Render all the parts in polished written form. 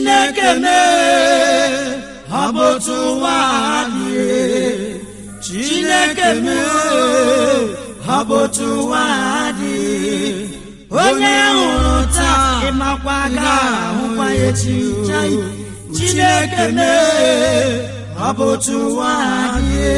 Chineke mee, ọ bụ otu ụwa dị. Chineke mee, ọ bụ otu ụwa dị. Onye hụrụ taa, ịmakwa ga-ahụkwa echi. Chai. Chineke mee, ọ bụ otu ụwa dị.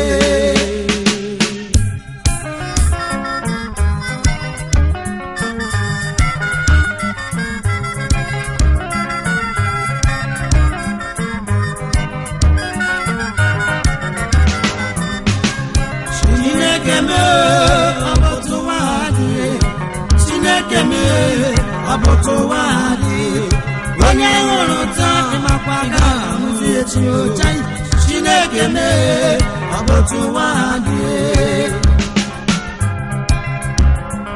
Chineke mee, ọ bụ otu ụwa dị. Chineke mee, ọ bụ otu ụwa dị. Onye hụrụ taa, ịmakwa ga-ahụzi echi. Ochai. Chineke mee, ọ bụ otu ụwa dị.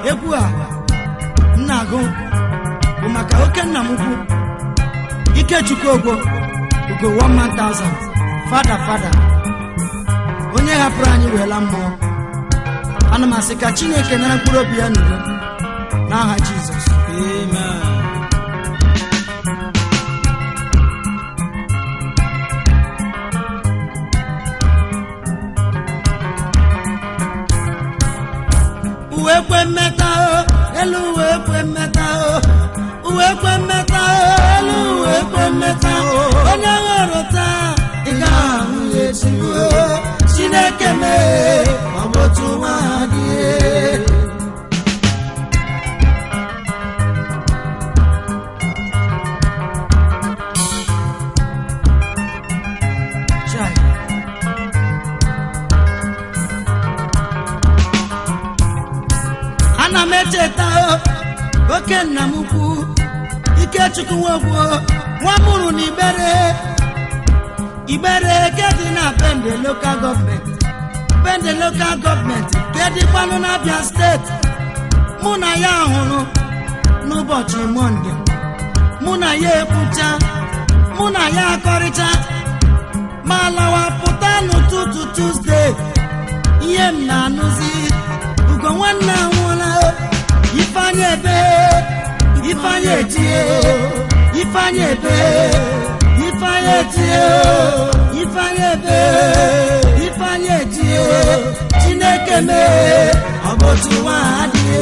Egwu a m na-agụ bụ maka oke nna m ukwu, Ikechukwu Ogwo, Ugo 1000, fada fada, onye hapụrụ anyị weela mmụọ. Ana m asị ka Chineke nara mkpụrụ obi ya n'udo n'aha Jizọs. Amen. Uwe kwe mmeta o, elu uwe kwe mmeta o, uwe kwe mmeta o, elu uwe kwe mmeta o. Onye hụrụ taa, ị ga-ahụ ya echi o. Chineke mee, ọ bụ otu nwa dị. Chai. Ana m echeta o, oke nna m ukwu, Ikechukwu Nwogwo, nwa mụrụ na Igbere Igbere ke dị na Bende Local Government, Bende Local Government ke dịkwanụ n'Abia Steeti. Mụ na ya hụrụ n'ụbọchị Mọnde, mụ na ya ekwucha, mụ na ya akọrịcha, ma lawa pụta n'ụtụtụ Tuesday, ihe m na-anụzi, Ugo nwanne anwụọla. Ifeanyị ebe, Ifeanyị etie, Ifeanyị ebe, Ifeanyị etie, Ifeanyị ebe, Ifeanyị etie. Chineke mee, ọ bụ otu nwa dị.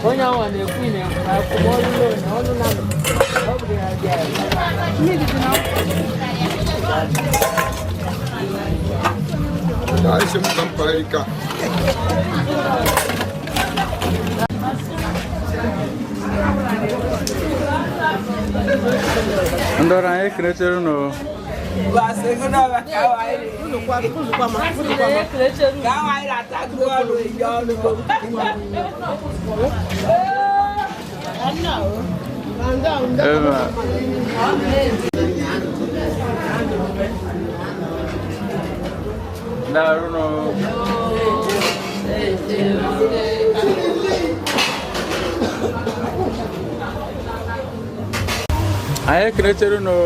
Onye ahụ na-ekwu na akwụkwọ ọnụ na ọ bụ ya bịa. Aisha Mkamparika. Ndị ọrụ anyị ekelechere unu. Ebe Daarụ nụ. Anyị ekelechere unu.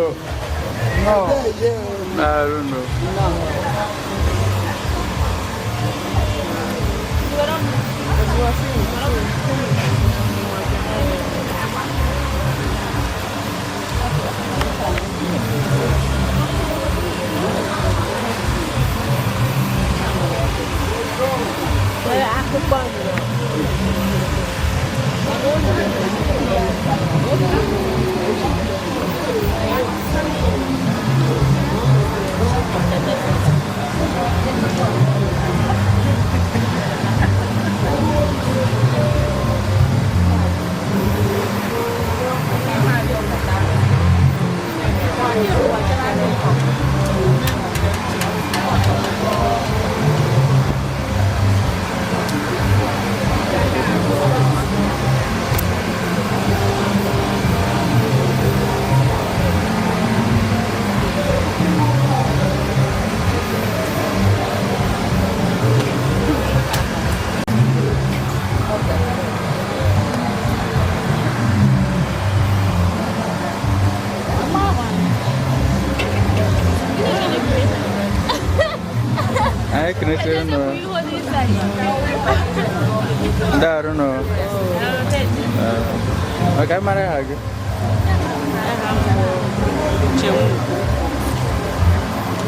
Daalụ nụ. Anyị ekenetere nụ. Daalụ nụ. Maka anyị mara aha gị.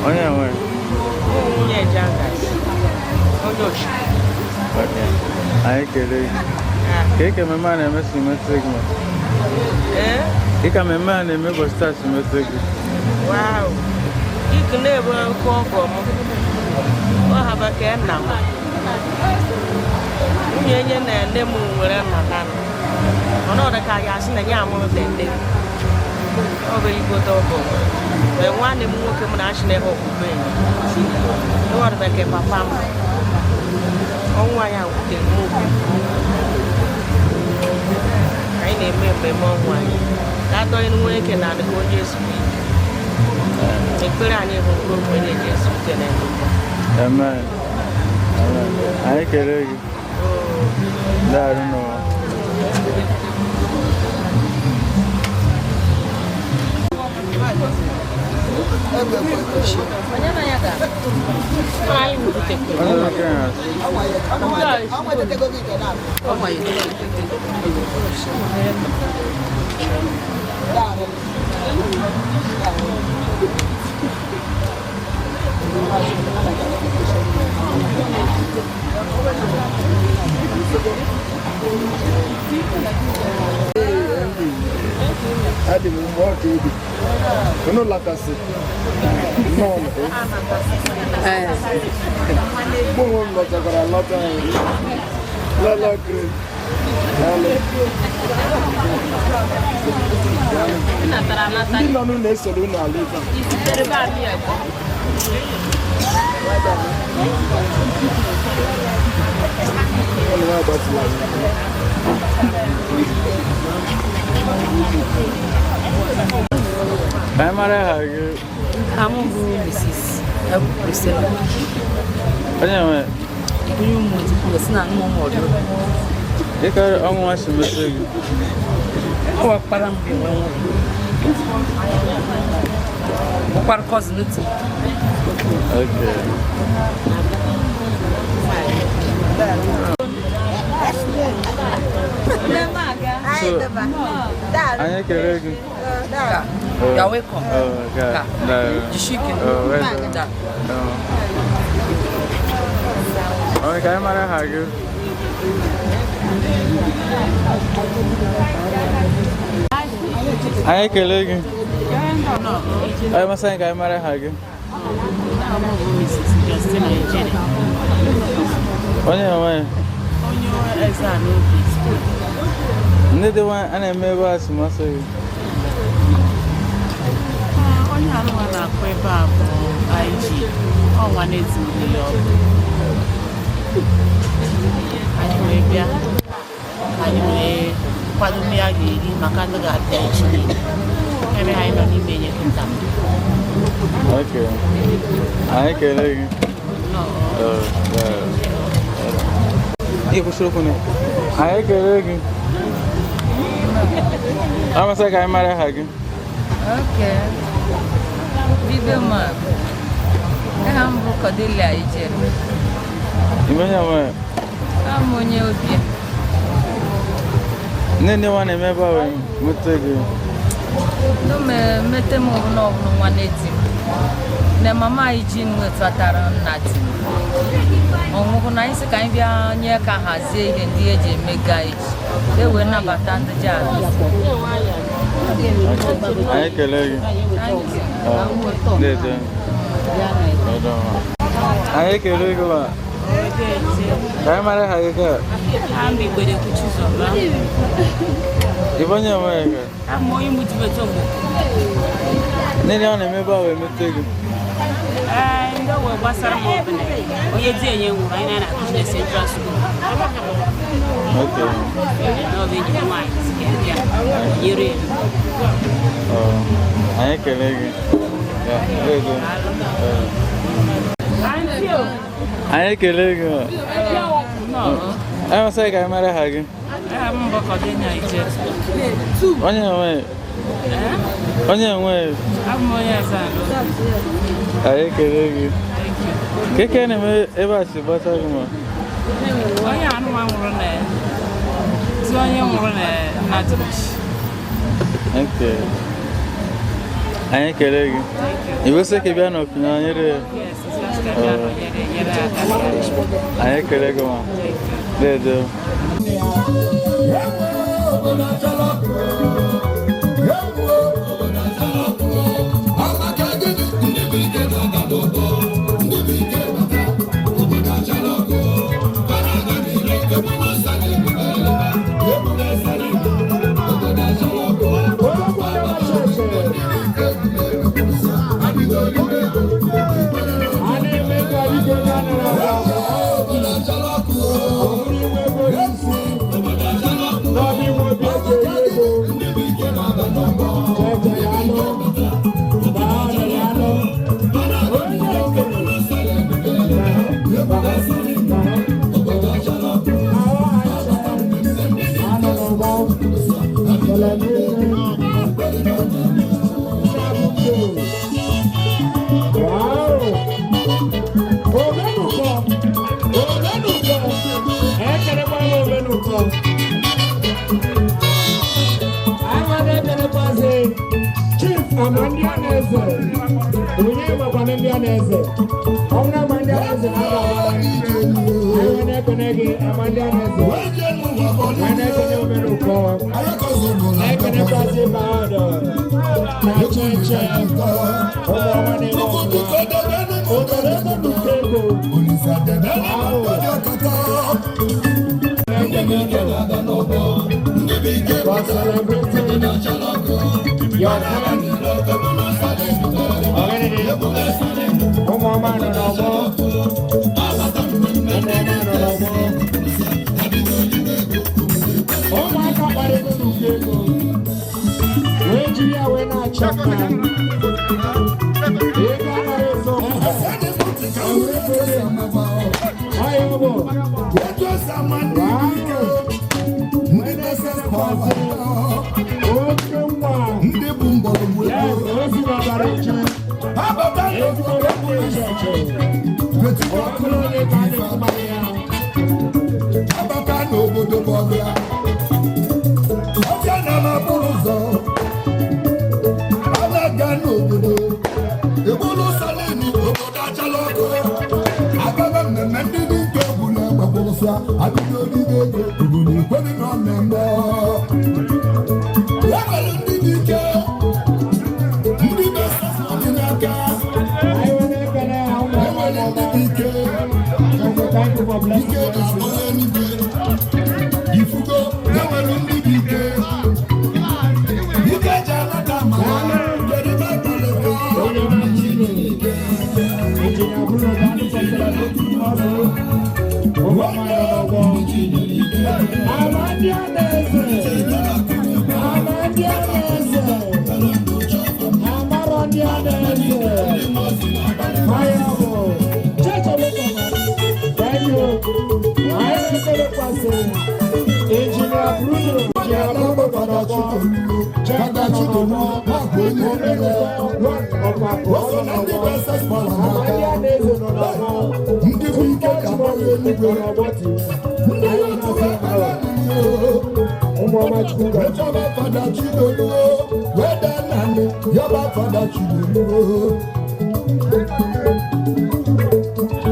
Onye nwe? Nwunye Jangas, onye ochi. Okay. Anyị kelee gị. Ka eke mmemme a na-eme si metụ gị ma? Ee? Dịka mmemme a na-eme ụbọchị taa si metụ gị. Wow. Iku na-ebu nkụ ọgọ m. Ọ ha bekee nna m. Nwunye nye na nne m nwere nna na nna. Ọnọdụ ka ya asị na ya amụrụ tete. Ọ bụ igote ọgọ m. Mgbe nwanne m nwoke m na-achị na ebe okpukpe enyi. Ịwọdụ bekee papa m. Ọnwụ anyị wutere m ukwu. Anyị na-eme mmemme ọnwụ anyị. Ka a dọnye nwa eke na adị ka onye ezuru ike. Ekpere anyị bụ nke okwenye ji ezu ike na ndokwa. Amen. Amen. Anyị kelee gị. Daalụ nụ. Onye nwoke na-asị. Adị m mgbe ọ ka ebi unu latasị nnọọ mụ onwe m lọtakwara lọta lọlọ kiri. Daalụ. Ndị nọ n'ụlọ esoro unu ala ife a. Ụlọ ya agbatịla. Ka anyị mara aha gị. Amụ bụ Mrs. Priscilla. Onye nwe? Onye ụmụ Ojukwu si na nwa ụmụ ọdụ. Dịka ọnwụ nwa si metụ gị. Ọ wakpara mgbe nwe nwụrụ. Ụkwara cousin ti. Okay. So, anyị ekele gị. You are welcome. Oh, okay. Ka. Daalụ. Jisie ike. Oh, well done. Da. Oh. Onye ka anyị mara aha gị? Anyị ekele gị. Onye masị anyị ka anyị mara aha gị. Mrs. Justina Ejere, Onye nwe? Onye eze a n'obi. Ndị dị nwa a na-eme ebe a si masị gị. Onye arụwa na-akụ ebe a bụ IG, ọnwa na-ezuru ya ọkụ. Anyị wee bịa, anyị wee kwado mmiri a ga-eri maka ndị ga-abịa echi niile. Ebe anyị nọ n'ime nye kịta. Okay. Anyị ekele gị. Oh, daalụ. Ị kwụsịrị okwu na anyị ekele gị. Ọ masị ka anyị mara aha gị. Okay. Bibe ma. Aha m bụ Cordelia Ijere. Ibe onye nwe? Abụ m onye Obia. Nne nne nwa na-eme ebe a wee mute gị. Ndo me mete m ọbụla ọbụla nwanne di m. Na mama anyị ji nwetara nna di m. Ọnwụhụ na anyị sị ka anyị bịa nye ka hazie ihe ndị eji eme ga echi. E wee nabata ndị ji abịa. Anyị kelee gị. Thank you. Ndeje. Anyị ekele gị ma. Ka anyị mara ha gị ka. Ambi gbede kuchizọba. Ibe onye nwe gị. Amụ onye mutibete ogbo. Nne nne ọ na-eme ebe a wee mute gị. Ee, ndị ọgwụ gbasara m ọbụla. Onye di enye nwụrụ anyị na-akụzi na Central School. Okay. Na ọ bụ enyi m nwaanyị si ka bịa nyere ya. Anyị ekele gị. Ya, ndeje. Anyị ekele gị ma. Anyị masị ka anyị mara ha gị. Aha m bụ Cordelia Ijere. Onye nwe? Onye nwe? Abụ m onye Ezalo. Anyị ekele gị. Keke na-eme ebe a si gbasa gị ma. Onye anụnwa nwụrụ na di onye nwụrụ na nna di m. Okay. Anyị ekele gị. Iwe sị ka ị bịa n'okenye nyere ya. Yes, it's just ka bịa nọnyere nyere aka. Anyị ekele gị ma. Deje. O so na ndị bụ SS power n'aka. Ndị bụ ike ji mara eluigwe. Ndị ya otu ekpere Wetọba Fada Chidolu, weda nani, yọba Fada Chidolu.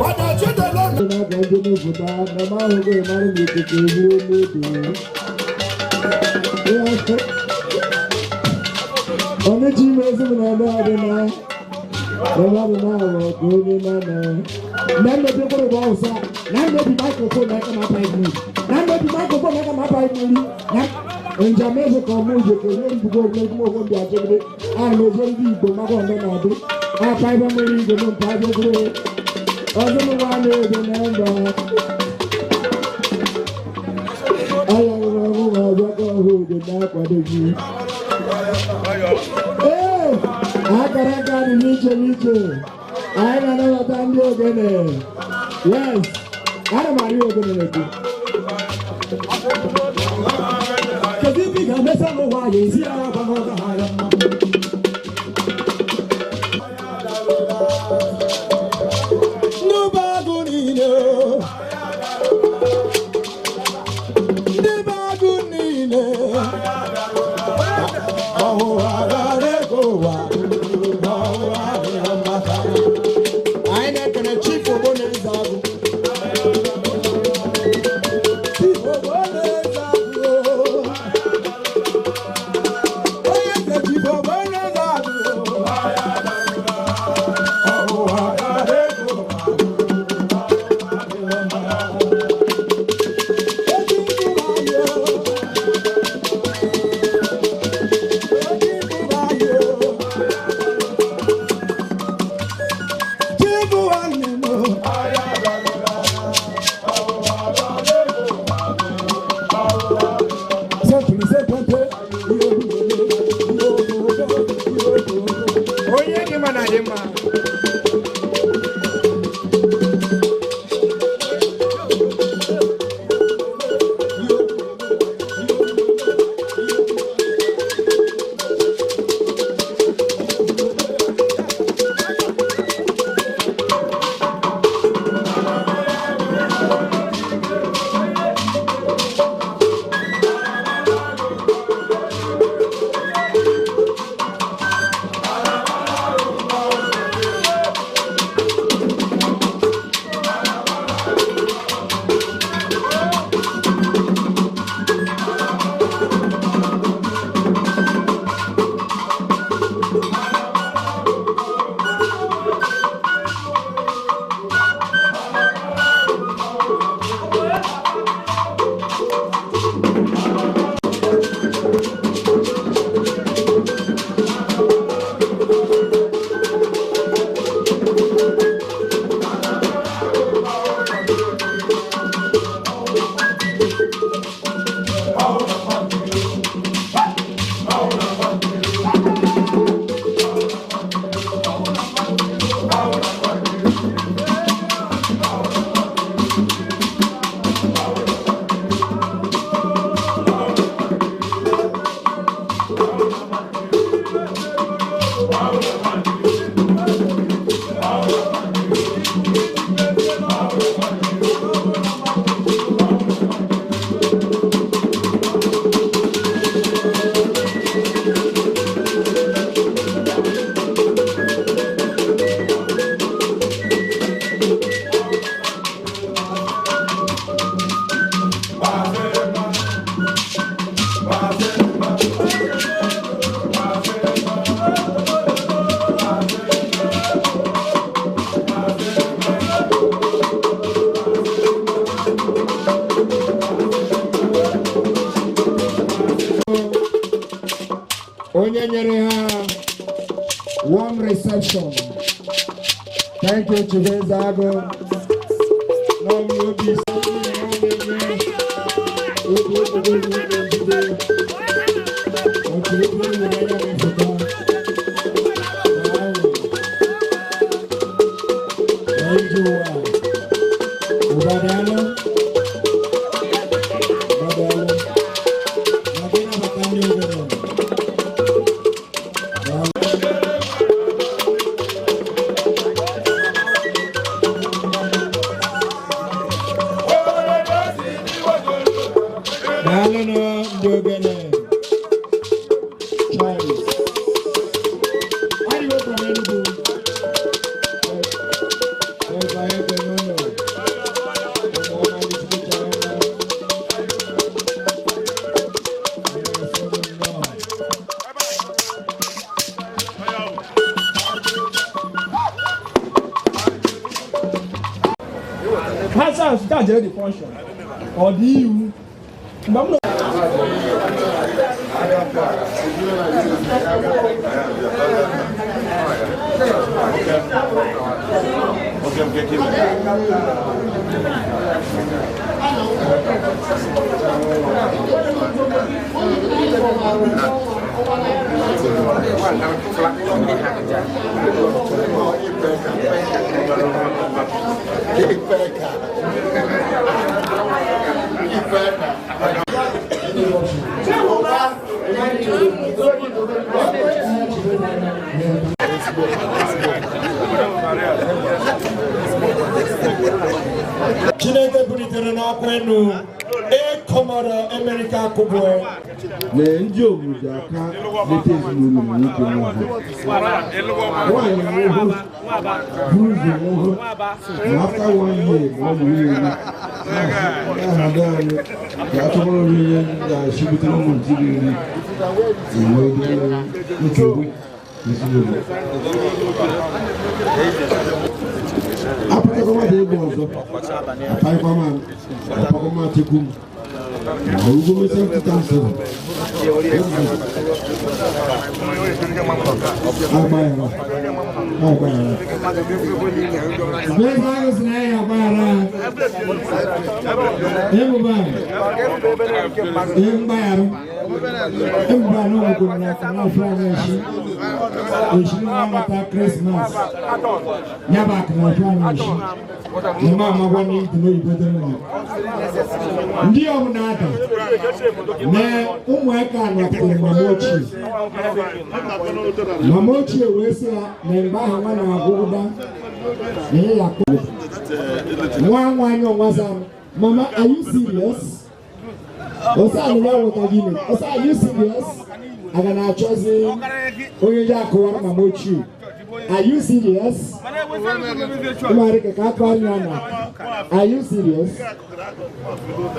Fada Chidolu. Oníjì mezi m na ebe adị na ebe adị na awọ ka onye na na na mmebi mkpụrụ bụ ọsọ na mmebi microphone na aka na-apa ibu na mmebi microphone na aka na-apa ibu na njem eze ka ọmụ ije ka onye mbugo omegbu ogbo ndị achọgide a na ozo ndị Igbo maka ọndọ na-adị apa ibe mmiri igwe m mpa ebe ogologo ọzọ m nwa na-ebe na mba aya nwere ọmụ ma ọbịa ka ọhụ ugo na-akwado gị. Ee, akara aka dị n'iche n'iche. Anyị na-anabata ndị ogene. Yes, ana m arịọ ogene na-ekwu. Kedu ibe ị ga-emesa n'ụwa ya ezi ya agwa n'ọga ha ya mma? Ndị be agụ niile, ndị be agụ niile, ọhụrụ aghara ego ụwa, ọhụrụ adịghị mmata. Anyị na-ekele Chief Ogbonneze Agụ. Chief Ogbonneze Agụ. Onye eze Chief Ogbonneze Agụ. Ọhụrụ aghara ego ụwa. Onye dị mma na dị mma. Onye nyere ha warm reception. Thank you, Chief Agụ. N'ọnụ obi isi obi obi obi obi obi obi obi obi. Ụbadalụ. Ụbadalụ. Maka ịnabata ndị obere. Daalụ. Daalụnụ ndị ogene. Choice. All the way from Enugu. Ebe anyị ekene unu. Ụmụ ọma ndị Chukwu chọrọ mma. Anyị na-asị unu nnọọ. Ha sa ta jere the function ọ dị iwu mgbe m nọ. Chineke bulitere n'ọkwa enu ekọmọrọ Emerika Akụbue. Na ndị obodo aka leta ezinụlọ m nwoke nwụhụ nwaanyị nwụhụ buru ụzọ nwụhụ na after one year ma ọ bụ ihe na-ahado anyị ka achọkwara ihe ga-achịbutere ụmụ ntiri nri enwe nsogbu ezinụlọ apụtakwa mmadụ ego ọzọ aparịkwa m apakwa m achekwu m ma ugbo 70,000 agbaghara agbaghara. Mgbe ahụ sị na ya agbaghara emume a ihe mgbaghara emume a na ọgwụgwụ na n'afọ anyị echi echi na-anata Krismas ya bụ akụ na afọ anyị echi na ma amagwa na ite n'oyibo dịrị na ndị ọbụla ada na ụmụaka nọtere mama ochie mama ochie wee sị ya na mgbe ahụ nwa na-agụ ụda na ya ya akpọ nwa nwaanyị ọnwaza m, "Mama, are you serious?" Ọsọ alụla wụta gịnị? Ọsọ, "Are you serious?" Aga na-achọzi onye ji akụwara mama ochie, "Are you serious?" Ụmụarịka ka akụ anya na "Are you serious?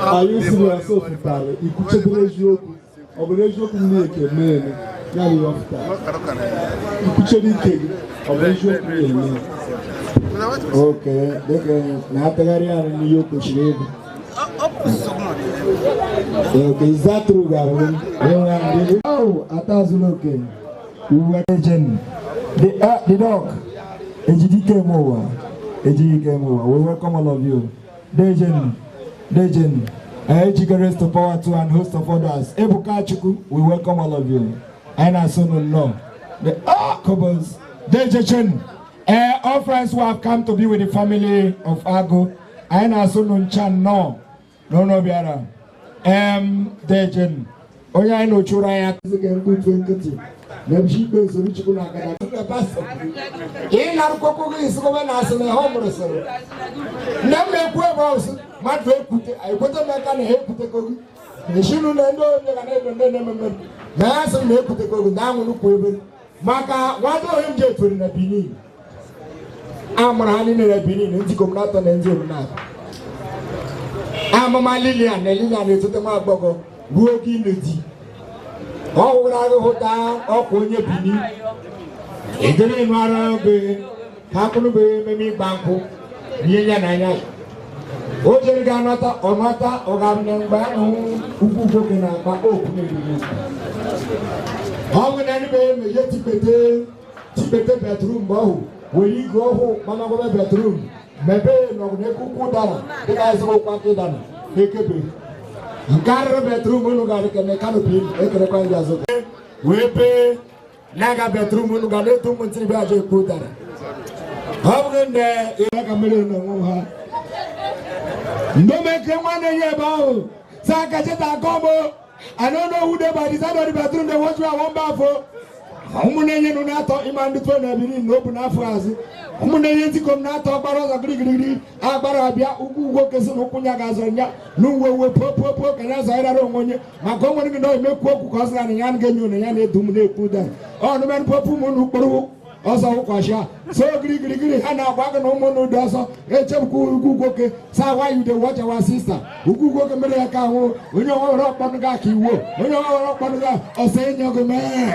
Are you serious?" O pụtara ikwuchebere eziokwu ọ bụrụ eziokwu m na-eke mee eme ya bụ ihe ọ pụtara ikwuchere ike gị ọ bụ eziokwu na-eme. Oke dịka na-atagharị arụ n'ihe o kwesịrị ịbụ. Okay, is that true, Gary? Oh, Atazuloke. We were agent. The dog. Ejidike Mowa. Ejidike Mowa. We welcome all of you. Dejen. Dejen. Ejike Raise to Power 2 and host of others. Ebuka Chukwu, we welcome all of you. Aina Sonu No. The Kobos. Dejechen. All friends who have come to be with the family of Ago. Aina Sonu Nchan No. No no biara. Dejen. Onye anyị na-ochuru anyị aka mkputu nkịtị na ebichi ikpe usoro Chukwu na agada ị na-arụkwakwo gị isikọba na asị na ha mụrụ sịrị nne m na-ekwu ebe ahụ sị mmadụ ekwute ekwete m aka na ha ekwutekọ gị esinu na ndị onye ga na-eme ndị na-eme mmadụ na ya sị m na ekwutekọ gị na anwụrụ kwa ebe maka nwata onye m ji efere na Benin a mụrụ ha niile na Benin ndị ikom na-atọ na ndị omenala amụma Lilian na Lilian etote nwa agbọghọ ruo oge ịlụ di ọ wụrụ ahụhụ taa ọkwa onye Benin ejere ịnụ ara be ha akụnụbeghị ememe ịgba nkwụ ihe ya na anya o jere ga anata ọnata ọ ga-abụ na mgbe ahụ ugwu nwoke na-agba okwu na-eriri ọ bụ na ndị be emeghe tipete tipete bedroom mgbe ọhụ were igwe ọhụụ gbamagwame bedroom mepee nọgụ na eke ukwu ụdara dịka ezigbo ụkwa aka ịdara na-ekebe nke arịrị bedroom unu ga-adị ka na kanopi ekerekwa ndị azụ wee pee na-aga bedroom unu ga na-eto ụmụ ntiri bịa aja ekwu ụdara ọ bụghị nne ere ka mmiri na onwe ha ndomeke nwanne ya ebe ahụ sa aka cheta akọmbo. I don't know who they by the side of the bathroom they want you I want bath for. Ụmụnne nye nụ na-atọ ịma ndị tuo na Benin na obu n'afọ azụ Ụmụnne ihe ntikom na-atọ ọgbara ọzọ girigirigiri agbara abịa ugwu ugwu oke si na ụkwụ ya ga-azọ ya na uwe uwe puo ka ya zọgharịara onwe onye maka o nwere gị na emekwu okwu ka ọ sịra na ya ga-enye unu ya na-edu m na-ekwu da ọnụmen popu ụmụ unu kpụrụ ọsọ wụkwasịa so girigirigiri ha na-agwa gị na ụmụnne dị ọsọ echebukwa ugwu nwoke sa why you dey watch our sister ugwu nwoke mere ya ka ahụ onye onwe were ọkpọnụ gị aka iwo onye onwe were ọkpọnụ gị ọsọ enye gị mee.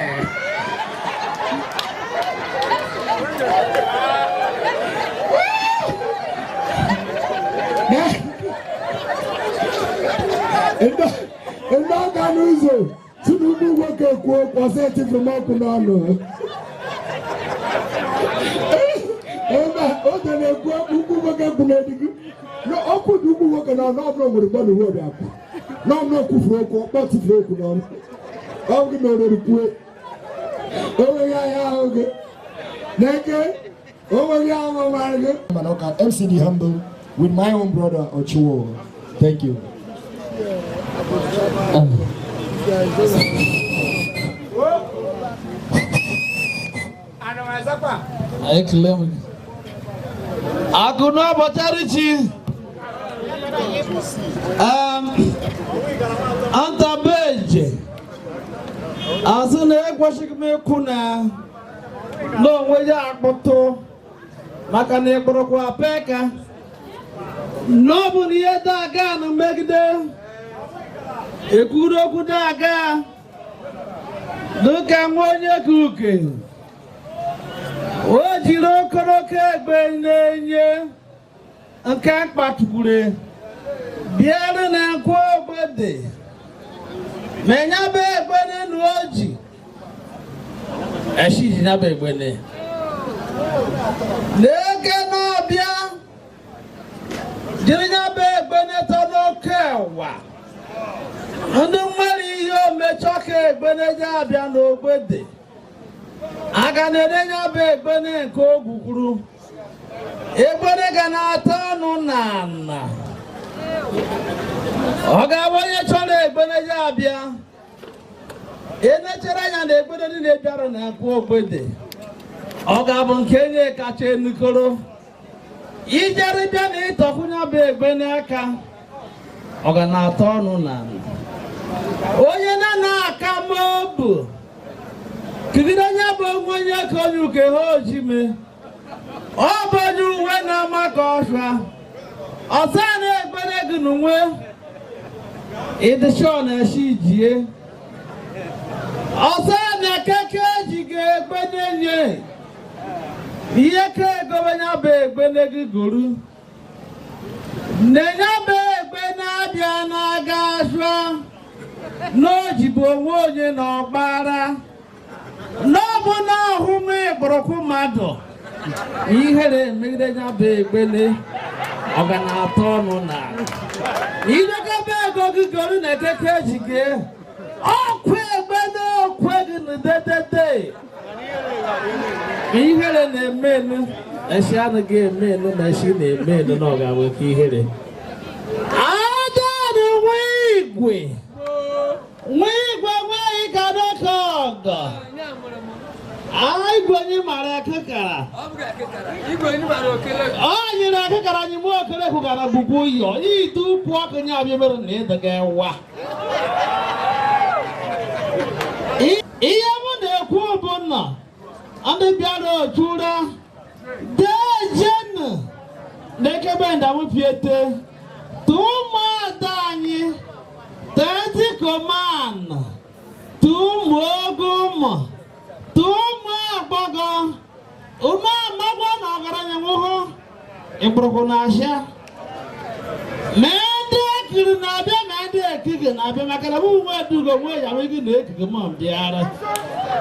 Ndị ọga n'ụzọ si n'ugwu nwoke kwuo okwu ọsọ etifuru m ọkụ n'ọnụ. Ebe oge na-ekwu okwu ugwu nwoke kwu n'edigi okwu dị ugwu nwoke n'ọnụ ọbụla nwere mgbe n'uwe ọbịa kwu n'ọnụ okwufuru okwu ọkpọ tifuru okwu n'ọnụ ọ gị na oriri kwue onweghị ahịa ahụ gị na-eke onweghị ahụ mara gị. Manoka MC The Humble with my own brother Ochiwo. Thank you. Ekele m gị. Akụ n'ụbọchị ntabeje azụ na ekwesịghị m ịkwụ na n'onwe ya akpụtụ maka na ịkpụrụkwa peka n'ọbụ na ihe daga na megide ekwuru okwu daga dịka nwa onye ka uke o jiri okoroke egbe na-enye nke mkpatukwure bịara na nkwa ogbede ma nyaba egbene na oji eshiji nyaba egbene na-eke na-abịa jiri nyaba egbene tọ n'oke ụwa ndị nwere ihe omechọ ka egbene ji abịa n'ogbede aga na-ere nyaba egbene nke ogwukwuru egbene ga na-ata ọnụ na ana ọ ga-abụ onye chọrọ egbene ya abịa enechere anya na egbene niile bịara na nkwu ogbede ọ ga-abụ nke enye kacha enukoro ijere bịa na ịtọkwunye bụ egbene aka ọ ga na-ata ọnụ na ana onye na aka ma obu kigide onye bụ onwe onye ka onye uke ha ojime ọ bụ onye uwe na-ama ka ọsha ọsa na-egbere gị n'onwe ịdịshọ na-esi ijie ọsa na keke eji ga-egbene nye ihe ka egobe ya bụ egbene gị goro na-enye bụ egbe na-abịa na-aga asha n'ojibu onwe onye na ọgbara n'ọbụ na ahụmụ ịkpụrụkwụ mmadụ ihere emegide ya bụ egbene ọ ga na-atọ ọnụ na idekebe ego gị goro na ekeke ejige ọkụ egbe n'okwe gị na dedede ihere na-eme enu esi anaghị eme enu ma esi na-eme enu na ọ ga-abụ ka ihere adadị nwa igwe nwa igwe nwaanyị ka dọka ọgọ igwe onye mara akịkara ọ nyere akịkara anyị mụ okere kwugara bụkwa ụyọ ide ụkwụ ọkụ nye abịa mere na ịdaga wa ihe mụ na-ekwu bụ nna ndị bịara otu ụra dejenu na-ekebe ndamụpiete tụmụada anyị tentikoman tụmụ ogo ụmụ tụmụ agbọgọ ụmụ amagwa na ọgaranya nwụhụ ịkpụrụkwụ na ahịa ma ndị ekiri na-abịa ma ndị ekike na-abịa maka na mụ nwe dugo nwe ya nwe gị na ekike m bịara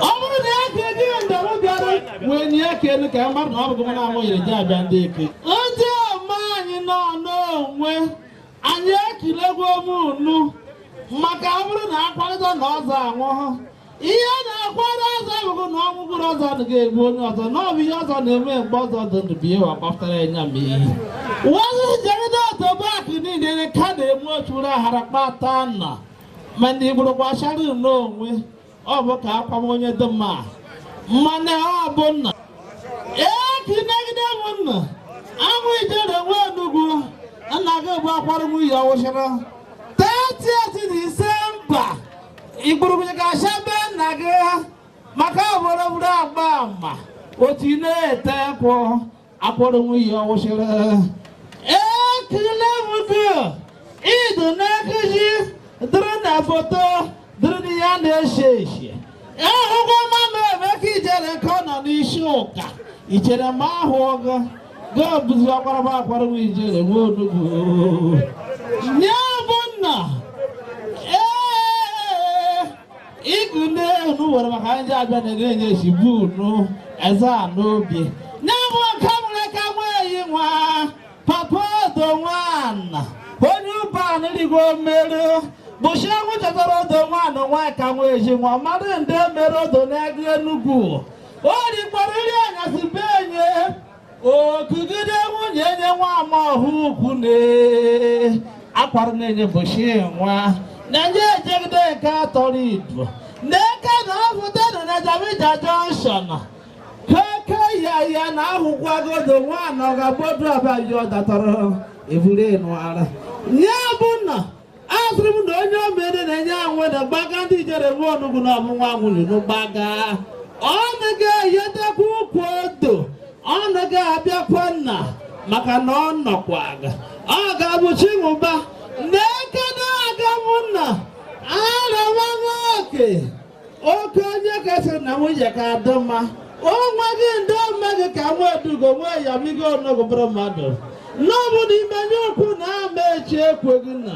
ọ bụrụ na ekike ndamụ bịara wee nye aka elu ka mmadụ na ọ bụ gị na amụ yiri ji abịa ndị eke ndị ome anyị nọ n'onwe anyị ekilegwo m unu maka ọ bụrụ na akwalite na ọzọ anwụhụ ihe na-akwado ọzọ abụghị na ọnwụ gwụrụ ọzọ adịghị egbu onye ọzọ na ọ bụ ihe ọzọ na-eme mgbe ọzọ dị ndụ bụ ihe wa kpọpụtara ya ma ihe waziri jeride otobak niile ka na-eme ochuru aghara kpata na ma ndị gburu gbachara n'onwe ọ bụ ka akwam onye dị mma mana ọ bụ nna ekinegide m m nna anwụ ijere nwa Enugwu nna gị bụ akwara nwunye ọwụchara 30th Disemba igburugburu ga-acha be nna gị maka oboroburu agba ama otu ị na-ete nkwụ akwara nwunye ọwụchara ekele m gị idu n'ekuji dịrị na foto dịrị na ya na-eshe eshe ahụgwọ mama Emeka ijere nke ọ nọ n'isi ụka ichere ma ahụ ọgụ gị bụzi akwaraba akwaraba ijere nwa onugbu nye bụ nna ee igu n'enu were maka ndị abịa na-enye eshigbu unu eze a n'obi nye bụ nke nwere ka nwa eyi nwa papa odo nwana onye ụba rigo meru bụchi anwụ chetara odo nwanụ nwa ka nwa eji nwa mmadụ ndị mere odo n'ego Enugwu o rikwara nri anyasị be enye okugide nwunye nye nwa ama ọhụ ukwu na akwara na-enye bụchi nwa na-enye ejegide nke atọrọ idu na-eke na afụtenụ na Jamija Junction keke ya ya na ahụkwagodo nwa na ọ ga-agbodu abaji ọ datara eburu enu ara nye bụ na asịrị m na onye omere na-enye anwụ na gbaga ndị ijere nwa onugbu na ọmụnwa nwunye n'gbaga ọnụ ga-eyetekwa ukwu odo ọnụ ga-abịakwa nna maka na ọ nọkwa ọ ga-abụ chinwụba na-eke na-aga m nna arawaghị oke oke onye kasịrị na nwunye ka adị mma onwe gị ndị ome gị ka nwa edugo nwe ya migo onogo bụrụ mmadụ n'ọbụ na imenye ukwu na ama echi ekweghị na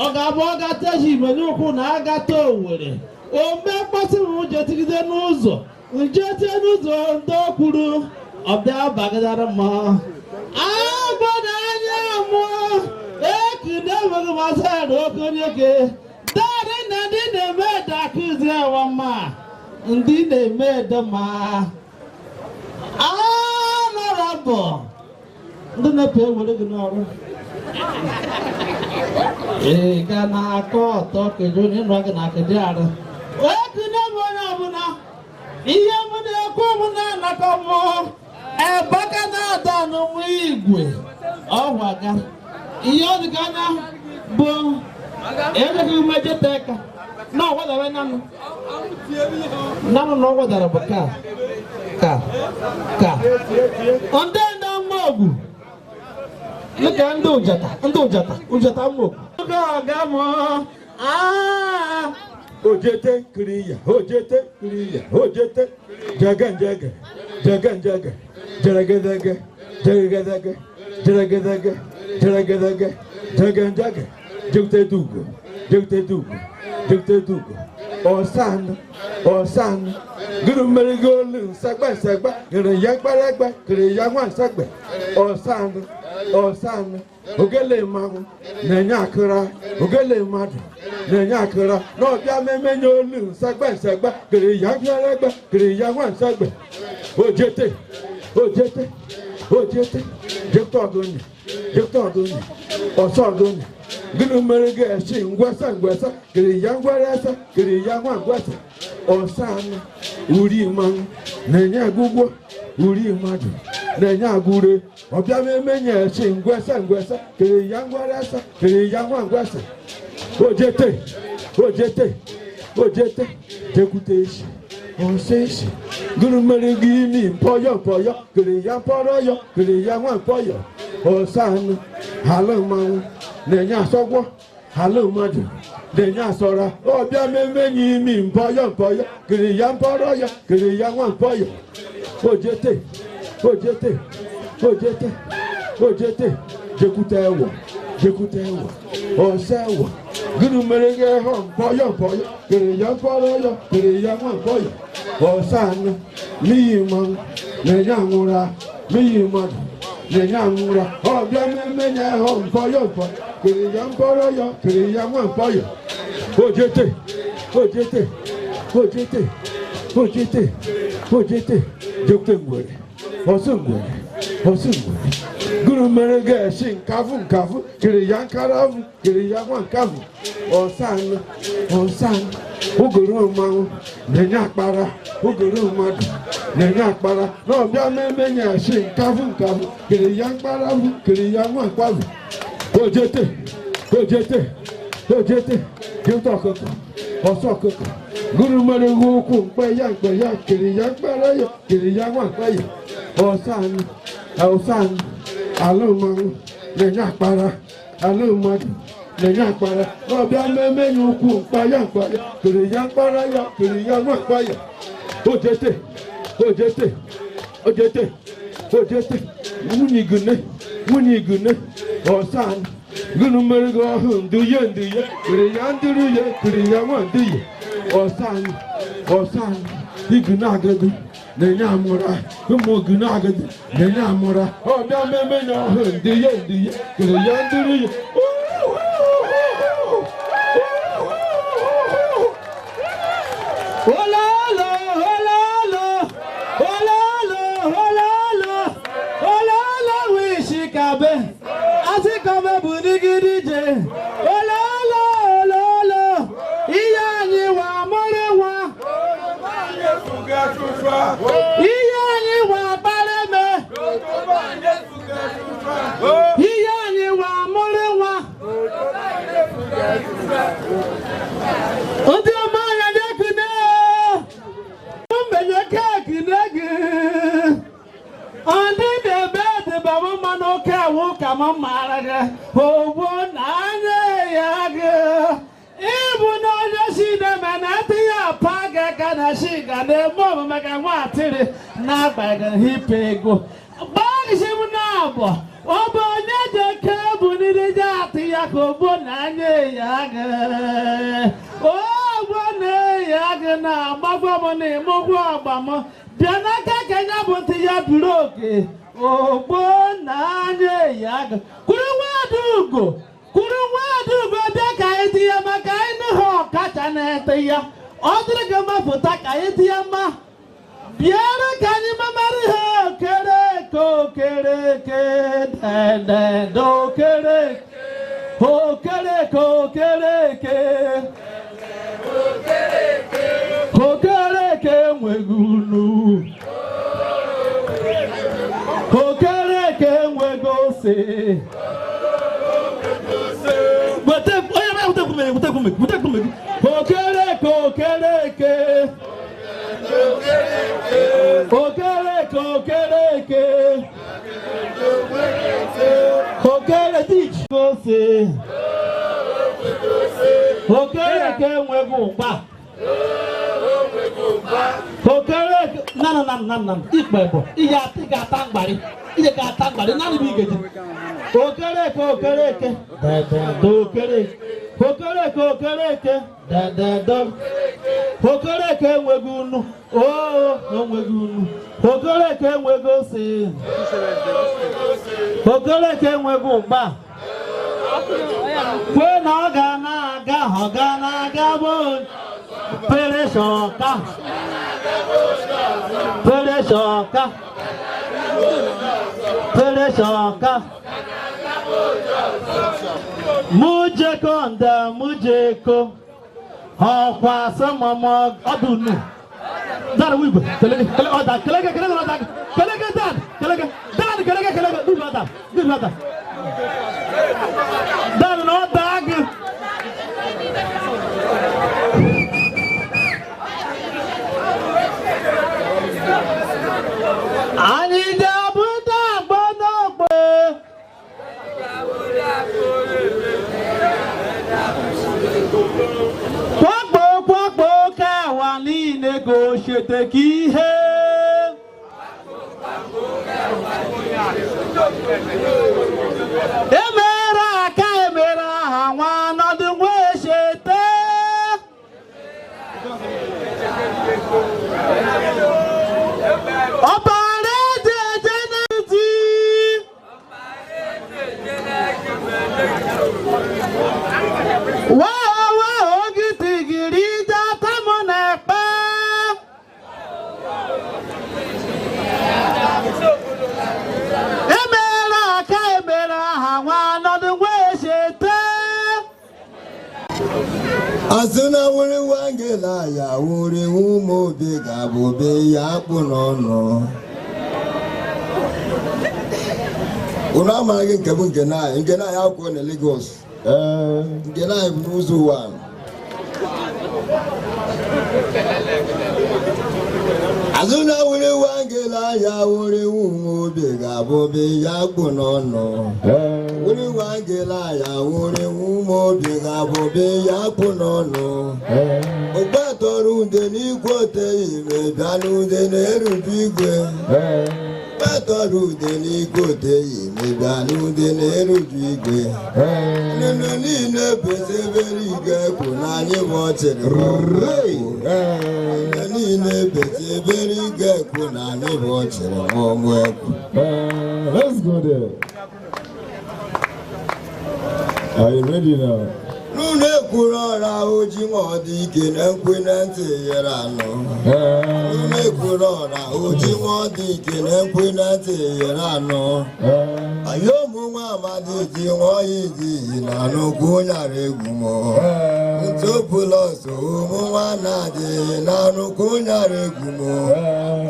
ọ ga-abụ ọ gata ji imenye ukwu na agata Owere ome mkpọtụ m jetigide n'ụzọ njetie n'ụzọ ndị o kwuru ọbịa bagidara mma agba na anya mụọ ekene enweghị masara okenye ke dadị na ndị na-eme ede akụzi ewa mma ndị na-eme ede ma anọrọbụ ndị na-epe ewere gị n'ọrụ ị ga na-akọ ọtọ kedu onye nọ gị na kedu arụ ekene m onye ọbụla ihe m na-ekwu m na-anakọ m ebaka na-ada n'nwa igwe ọgwaga ihe ọ dịka anya bụ enweghị umejete ka na ọgwadara nanụ nanụ na ọgwadara bụ ka ka ka ndị ndị mmogwu dịka ndị ụjata ndị ụjata ụjata mmogwu ọga m Ojete kiriya, ojete kiriya, ojete jege njege, jege njege, jeregedege, jeregedege, jeregedege, jeregedege, jege njege, jegute dugo, jegute dugo, jegute dugo. Ọ̀sán, ọ̀sán, gịrị mmeri golu nsagba nsagba, gịrị ya gbaregba, gịrị ya nwa nsagbe. Ọ̀sán, ọ̀sán, ogele mmanwụ na-enye akụra, ogele mmadụ na-enye akụra, n'ọbịa memenye olu nsagba nsagba, gịrị ya gbaregba, gịrị ya nwa nsagbe. Ojete, ojete, ojete, jekta ọgụnye, jekta ọgụnye, ọsọ ọgụnye. Gịnị mere gị esi ngwesa ngwesa, gịrị ya ngweresa, gịrị ya nwa ngwesa. Ọ̀sán, uri mmanwụ na-enye agụgwọ, uri mmadụ na-enye agụre. Ọbịa memenye esi ngwesa ngwesa, gịrị ya ngweresa, gịrị ya nwa ngwesa. Ojete, ojete, ojete, jekwute esi, ọsọ esi. Gịnị mere gị imi mpọyọ mpọyọ, gịrị ya mpọrọ yọ, gịrị ya nwa mpọyọ. Ọ̀sán, ala mmanwụ na-enye asọgwọ, ala mmadụ na-enye asọra. Ọbịa memenye imi mpọyọ mpọyọ, gịrị ya mpọrọ yọ, gịrị ya nwa mpọyọ. Ojete, ojete, ojete, ojete, jekwute ẹwọ, jekwute ẹwọ, ọsẹ ẹwọ. Gịnị mere gị hụ mpọyọ mpọyọ, gịrị ya mpọrọ yọ, gịrị ya nwa mpọyọ. Ọ̀sán, n'ihi mmanwụ na-enye anwụra, n'ihi mmadụ na-enye anwụra. Ọbịa memenye hụ mpọyọ mpọyọ, gịrị ya mpọrọ yọ, gịrị ya nwa mpọyọ. Ojete, ojete, ojete, ojete, ojete, jekwute ngwere, ọsọ ngwere, ọsọ ngwere. Gịnị mere gị esi nkafụ nkafụ, Kiri ya nkaravu, kiri ya nwa nkavu. Ọsan, ọsan, ogoro mmanwụ na-enye akpara, ogoro mmadụ na-enye akpara. N'ọbịa mmemme nyashi nkavu nkavu, kiri ya mkparavu, kiri ya nwa nkwavu. Ojete, ojete, ojete, jụta ọkụkọ, ọsọ ọkụkọ. Guru mere ụkwụ mkpe ya mkpe ya, kiri ya mkpara ya, kiri ya nwa mkpe ya. Ọsan, ọsan, ala mmanwụ na-enye akpara, ala mmadụ na-enye akpara. N'ọbịa mmemme ya ukwu mkpa ya mkpa ya, kiri ya mkpara ya, kiri ya nwa mkpa ya. Ojete, ojete, ojete, ojete, nwunye igune, nwunye igune, ọsan. Gụnụ mere gị ọhụ nduye nduye, kiri ya nduru ya, kiri ya nwa nduye. Ọsan, ọsan, igune agadi na-enye amụra, ụmụ ogune agadi na-enye amụra. Ọbịa mmemme ya ọhụ nduye nduye, kiri ya nduru ya. Olalo, olalo, olalo, olalo, olalo wishikabe, asikabe budigidije. Olalo, olalo, ihe anyị wa mụrụ nwa. Ihe anyị wa kpareme. Ihe anyị wa mụrụ nwa. Ndị ọma ya na-ekune. Mbenye keeki na-ege. Ndị na-ebe edebe m mmanụ oke awụ ka m mara gị. Ogbo na anya ya gị. Ịbụ na onye si na-eme na adịghị apa gị aka na shi ga na-eme omume ka nwa atịrị na-agbaghị hipe ego. Gbagisi m na abụọ. Ọ bụ onye dị oke bụ niri ji atị ya ka ogbo na anya ya gị. Ogbo na ya gị na-agbagwa m na ịmụgwọ ọgba m. Bịa n'aka ka ya bụ ntị ya buru oke. Ogbo na anya ya gị. Kwuru nwaada ugo. Kwuru nwaada ugo bịa ka anyị dị ya maka anyị nụ ha ọkacha na-ete ya. Ọ dịrị gị mma pụta ka anyị dị ya mma. Bịara ka anyị mamara ha okereke okereke dendende okereke okereke okereke okereke enweghị unu okereke enweghị ose. Wete onye bịa wete nkume wete nkume wete nkume gị. Okereke okereke okereke okereke okere diji ose okereke enweghị ụkpa okereke na na na na na ikpe bụ ihe ị ga-ata mgbarị ihe ga-ata mgbarị naanị bụ igeji okereke okereke dedede okereke okereke okereke dedede okereke enweghị unu oo enweghị unu okereke enweghị ose okereke enweghị ụgba kwe na ọ ga na-aga ọ ga na-aga bụ peresọka peresọka peresọka mujeko nda mujeko ọkwa sọmọmọ ọdún nù dara wigwe kelege kele ọda kelege kelege ọda kelege dan kelege dan kelege kelege dudu ọda dudu ọda dan na ọda agụ. Anyị ga-abụta agba n'ogbe. Kwakpo kwakpo ka ụwa niile ka o chete ka ihe. Emere aka emere aha nwa nọdụ nwa echete. Ọbara eji eje n'ezi. Waa waa ogitigiri ije atamụ na-ekpe. Emere aka emere aha nwa nọdụ nwa Asị na wuri wangela ya wuri ụmụ obi ga-abụ be ya akpụ n'ọnụ. Unu amaghị nke bụ nke na nke na ya akwụkwọ na Lagos. Nke na bụ n'ụzọ ụwa. Azụ na wuri wangela ya wuri ụmụ obi ga-abụ be ya akpụ n'ọnụ. Wuri wangela ya wuri ụmụ obi ga-abụ be ya akpụ n'ọnụ. Ụgba tọrọ ude n'igwe oteghị ime bịa n'ude na-erube igwe. Ụgba tọrọ ude n'igwe oteghị ime bịa n'ude na-erube igwe. Nnụnụ niile besebere igwe kwụ na anyị bụ ọchịrị. Nnụnụ niile besebere igwe kwụ na anyị bụ ọchịrị ọmụ ekwu. Let's go there. Are you ready now? N'ụlọ ekwuru ọra oji ma ọ dị ike na nkwe na ntị yere anọ. N'ụlọ ekwuru ọra oji ma ọ dị ike na nkwe na ntị yere anọ. Anyị ụmụ nwa amadi ji nwayọ dị na nnukwu nyara egwu mọ. Ntụpụlọsọ ụmụ nwa na-adịghị na nnukwu nyara egwu mọ.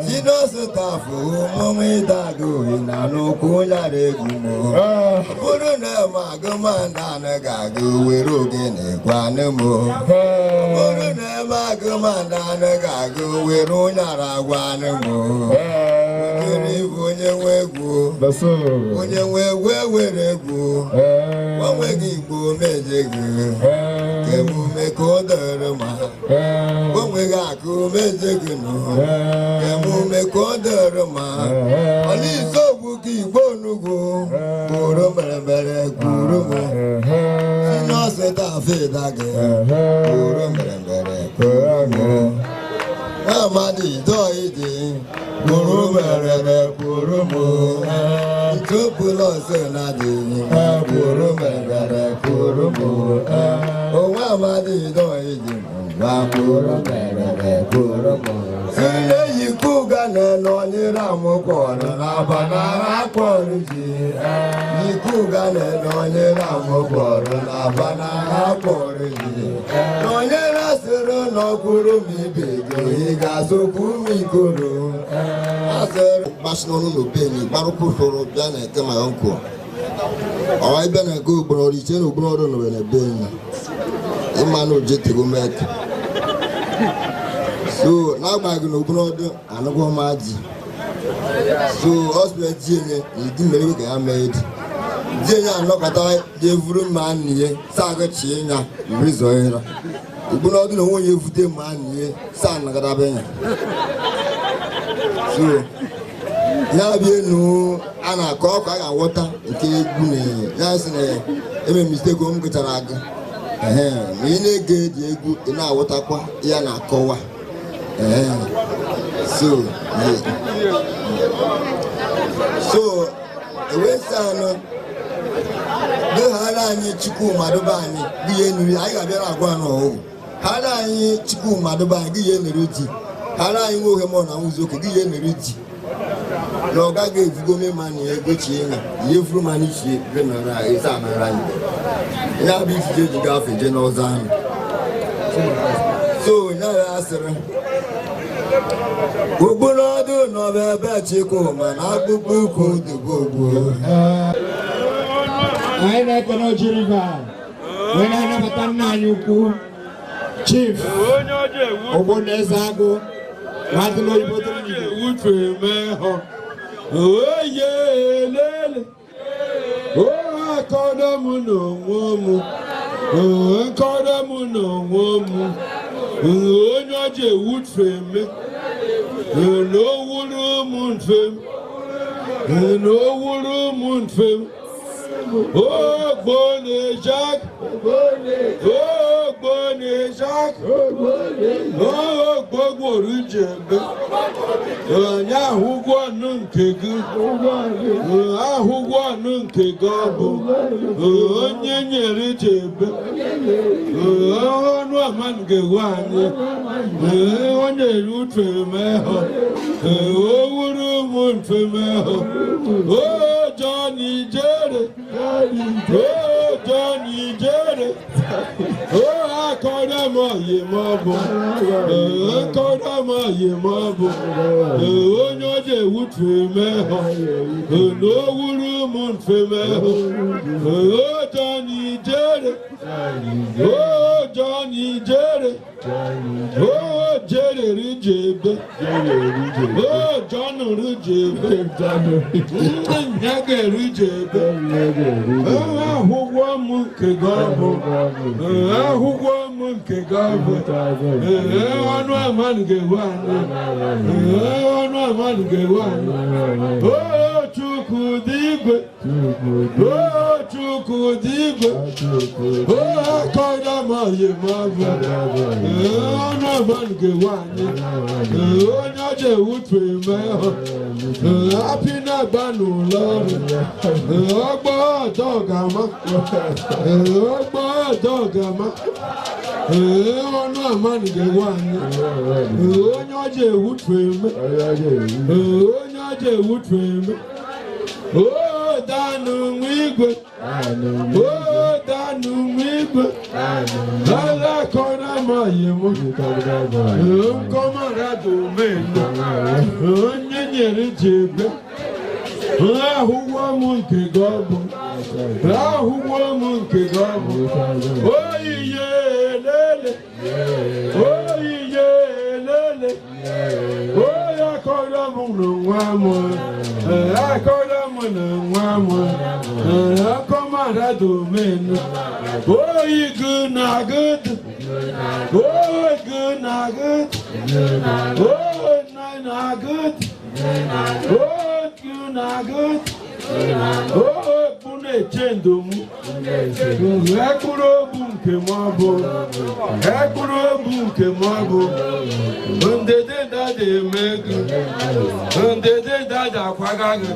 Chinọsụtafụ ụmụ ịdagohi na nnukwu nyara egwu mọ. Ọ bụrụ na ma agụmanda anụ ga-agụ were ogene gwanụ m. Ọ bụrụ na eme agụmanda anụ ga-agụ were ụnyara gwanụ m. Okere bụ onye nwe egwu. Onye nwe egwu ewere egwu. Onweghị igbo meje gị. Ka emume ka o dere ma. Onweghị akụ meje gị nụ. Ka emume ka o dere ma. Ọlịsọ ogbu ka igbo onugbu. Kwuru mere mere kwuru m. Sinọsịta afịda gị. Kwuru mere mere kwuru m. Amadi dọ ịdị. Kwuru mere mere kwuru m. Ntụpụlọsọ na-adị. Kwuru mere mere kwuru m. Onwe amadi dọ ịdị. Gwa kwuru mere mere kwuru m. Sile yikuga na nọnyere amụkpọrọ n'abanara akpọrọ ji. Yikuga na nọnyere amụkpọrọ n'abanara akpọrọ ji. Nọnyere asịrị n'ọkwụrụ m ibe gị, ị ga-asụkwu m ikoro. Asịrị gbasi n'ọnụ n'obeni gbarụkwụ soro bịa na eke ma nkụ. Ọwa ịbịa na eke okporo ọrụ iche na okporo ọrụ nọrọ na be enyi. Ịma na oje tego mek. So n'agbanyeghị na okporo ọdụ anụgwọ ma ji. So ọ sịrị di enye na idi mere ka ya mee di. Di enye anọkọta je vuru mma n'ihe saa agụchie ya mmiri zọọ ya. Okporo ọdụ na onwe onye evute mma n'ihe saa anagadabe ya. So ya bịa enu a na-akọ ọkụ a ga-aghọta nke egwu na ya sị na eme mistake m gụchara agụ. Ma ị na-ege dị egwu ị na-aghọtakwa ya na-akọwa. So ewesa anụ doghara anyị Chukwuma dobe anyị gị ya enuri anyị ga-abịara agwa anụ ọhụụ. Hara anyị Chukwuma dobe anyị gị ya enuri ji. Hara anyị nwoke mọ na nwụzi oke gị ya enuri ji. Na ọ gaghị evugo mema na ego chie ya ihe vuru ma n'ichie nara esa anara anyị. Ya bụ ijiji eji gafe je n'ọzọ ahụ. So ya ya asịrị okporo ọdụ nọ ebe Chukwuma na akpụkpọ ụkwụ dịbụ ogbu. Anyị na-ekene Oji River wee na-anabata nna anyị ukwu Chief Ogbonna Ezeagụ nwadịla oyibo dịrị n'Igbo. Oye lele, o akọrọ m n'onwe m, nkọrọ m n'onwe m, onye ọjọọ ewufe m, na owuru m mfe m, na owuru m mfe m, Ogbonna Jack, Ogbonna Jack, Ogbogboru jebe, onye ahụgwọ ọnụ nke gị, ahụgwọ ọnụ nke gị ọ bụ, onye nyere jebe, ọnụ ọma nke gwa anyị, onye ere uche mehọ, o wuru ụmụ mfe mehọ, o Johnny Jere, o Johnny Jere, o akọrọ m yè mọ́ bọ̀ kọ́dọ̀ mọ́ yè mọ́ bọ̀ onye ọjọ́ ewu tù mẹ́họ̀ n'owuru mụ nfe mẹ́họ̀ ọjọ́ ní jẹ́rẹ̀ ọjọ́ ní jẹ́rẹ̀ ó jẹ́rẹ̀ rí jẹ́bẹ́ ó jọ́nù rí jẹ́bẹ́ ndị nyege rí jẹ́bẹ́ ahụgwọ m nke gị bụ ahụgwọ m nke gị bụ ọnụ amanụ ga-ewu anyị ọnụ amanụ ga-ewu anyị o Chukwu dị igwe o Chukwu dị igwe o akọrọ m oyi m ọbụ ọnụ amanụ ga-ewu anyị onye ọjọọ ewutu eme apị na-agba n'ụlọ ọrụ ọgbọ ọdọ ga-ama ọgbọ ọdọ ga-ama ọnụ amanụ ga-ewu anyị onye ọjọọ ewutu eme onye ọjọọ ewutu eme o danụ nwa igwe o danụ nwa igwe lala kọrọ m oyi m nkọmara domenu onye nyere ji ebe ahụgwọ m nke gị ọ bụ ahụgwọ m nke gị ọ bụ oyiye elele oyiye elele oyi akọrọ m n'nwa m akọrọ m n'nwa m akọmara domenu oyi gị na gị oyi gị na gị oyi na gị oyi gị na gị okpu na-eche ndo m ekpụrụ obu nke m ọ bụ ekpụrụ obu nke m ọ bụ ndede dada eme gị ndede dada akwaga gị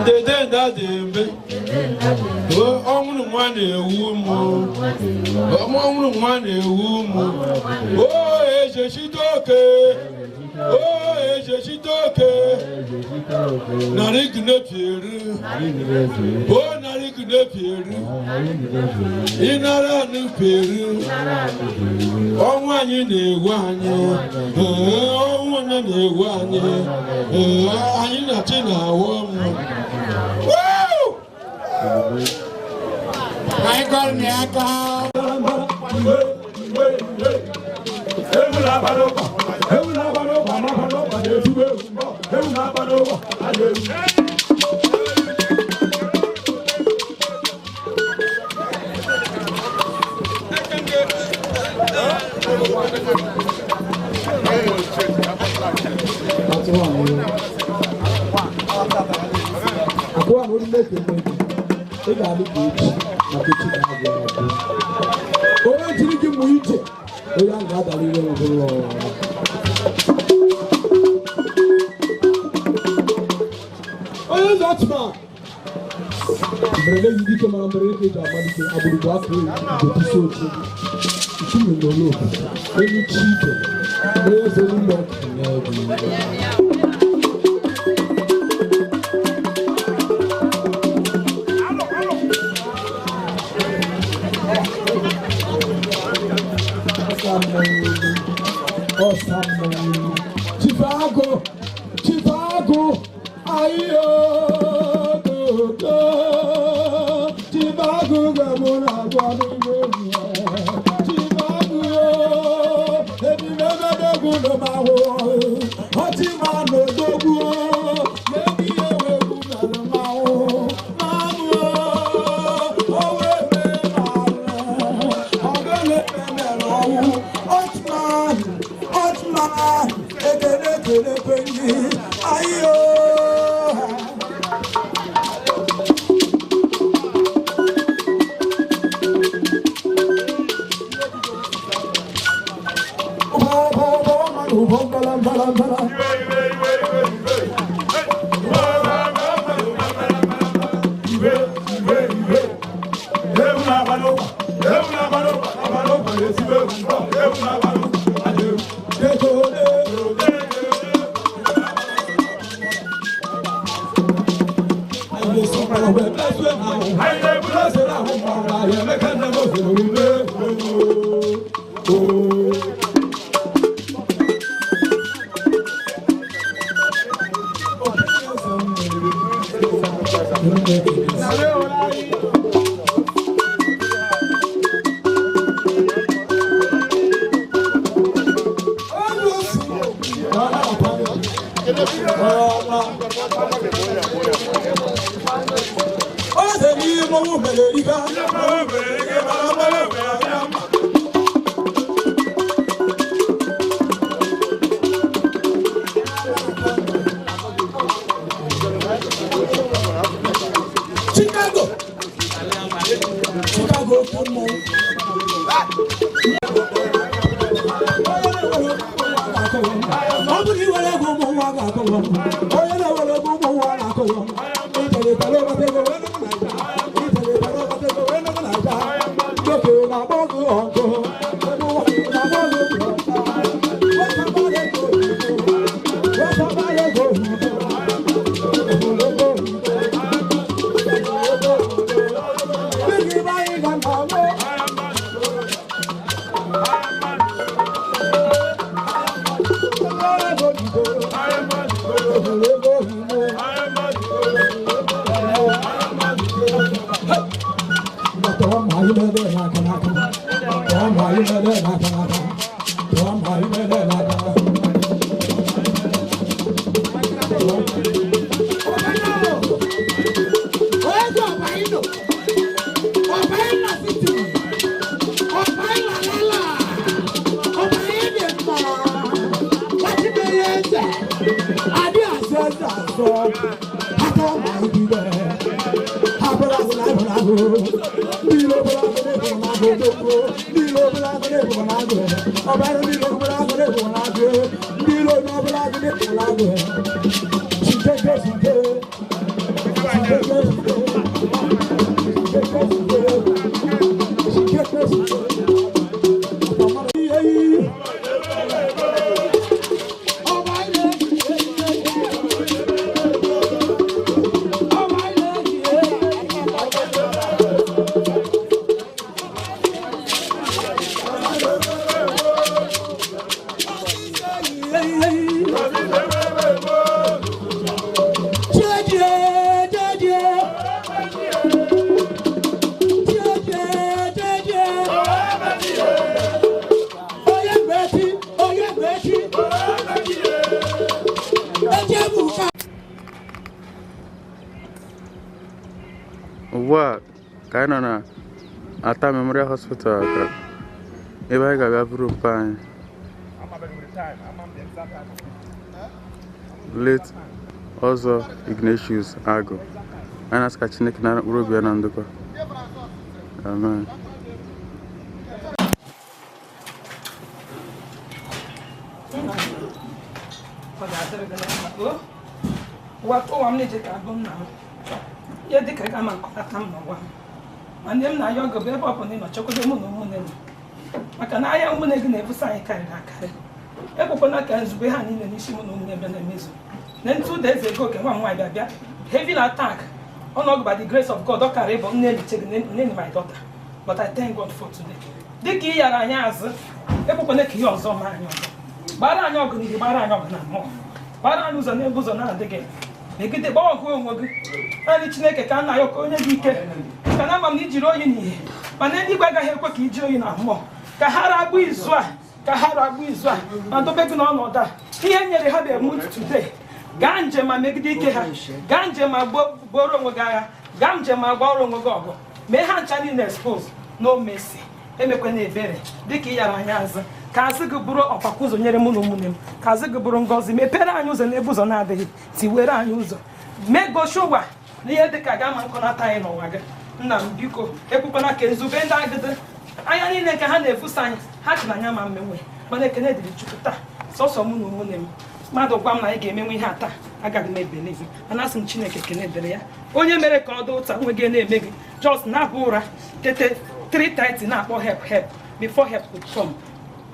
ndede dada eme ọnwụrụ nwa na-ewu m ọnwụrụ nwa na-ewu m o ejechite oke o ejechite oke narị gị o narị gị na-epieri ịnara anụ pieri ọnwụ anyị na-ewu anyị ọnwụ onye na-ewu anyị anyị na chi na-awụ m. Anyị gọrọ na ya aka. Akụwa na olu mmepe mmepe ị ga-adị ka echi maka echi ga-abịa abịa. Onye jiri gị mụ ije onye ahụ ga-adara ihe ọbụla. Onye ụzọ atụma mberede yi dike mara mberede ka eji amalite agbụrụ bụ afọ gotusi oche nkume n'olu onye chi ike onye eze olu mgbe. Chifago, Chifago, ayo, go, Chifago, gamona, guanu, Chifago, ebi mebe dogu no mawo, oti ma no dogu, ebi ewe gu na mawo, mamu, owe me ma, ogele me me lowu, Otman, Otman, ekele kele penyi, ayo. Chicago. Chicago oke mmọnwụ. Ọ bụrụ iwere ego ụmụ nwa ga-akọ ya ọnụ. Onye na-ewere ego ụmụ nwa na-akọ ya ọnụ. Itere itere ọgbata ego wee nọgụ n'aja. Itere itere ọgbata ego wee nọgụ n'aja. Nwoke na-agba ọgụ ọgụ. Ebe ụwa na-agba ọgụ ọgụ. Nwata gbara ego oyibo. Nwata gbara ego oyibo. Ogologo oyibo. Ugbu a ka anyị nọ na Ata Memorial Hospital Accra, ebe anyị ga-abịa buru mpa anyị late Ọzọ Ignatius Agụ. Anyị na-asị ka Chineke nara mkpụrụ obi ya na ndokwa. Amen. Ọ ga-adịrị gị na mma. O, ụwa ụwa m na-eje ka agụ nna m ihe dị ka gama nkọtata m n'ụwa ma nne m na-ayọ ọgụ bụ ebe ọ bụla ị nọ chekwado mụ na ụmụnne m, maka na ahịa ụmụnne gị na-ebuso anyị karịrị akarị. Ekwekwana ka nzube ha niile n'isi mụ na ụmụnne bịa na-emezu na ntụ ụda eze ego oke nwa m nwaanyị bịa bịa heavy attack ọnọgụ. By the grace of God, ọ kara ịbụ nne eliche gị nne my daughter, but I thank God for today. Dịka ị yara anyị azụ, ekwekwana ka ihe ọzọ ma anyị ọzọ. Gbara anyị ọgụ n'ihi, gbara anyị ọgụ na mmụọ, gbara anyị ụzọ n'ebe ụzọ na-adịghị. Megide gbaa ọgụ onwe gị. Naanị Chineke ka nna ya ka onye gị ike, ka na ama m na ijiri oyi n'ihe, mana eluigwe agaghị ekwe ka iji oyi na mmụọ ka ha ragbụ izu a, ka ha ragbụ izu a ma dobe gị n'ọnọdụ a. Ihe nyere ha bụ emu today. Gaa njem ma megide ike ha, gaa njem ma gboro onwe gị agha, gaa njem ma gbara onwe gị ọgụ, mee ha ncha niile expose. No mercy, emekwana ebere. Dịka ị yara anyị azụ, ka azụ gị bụrụ ọkwakwa ụzọ nyere mụ na ụmụnne m, ka azụ gị bụrụ ngọzi. Mepere anyị ụzọ n'ebe ụzọ na-adịghị, tiwere anyị ụzọ, mee gosi ụwa na ihe dịka ga ama nkọnata anyị n'ụwa gị. Nna m, biko, ekwekwana ka nzube ndị agịdị anya niile nke ha na-efusa anyị ha chị na anya ma mmenwe. Mana ekene dịrị Chukwu, taa sọsọ mụ na ụmụnne m, mmadụ gwa m na anyị ga-emenwe ihe a taa, agaghị m ebelieve. Mana asị m Chineke kene dịrị ya, onye mere ka ọ dị ụta nwe gị na-eme gị just na-abụ ụra tete 3:30 na-akpọ "Help, help" before help could come.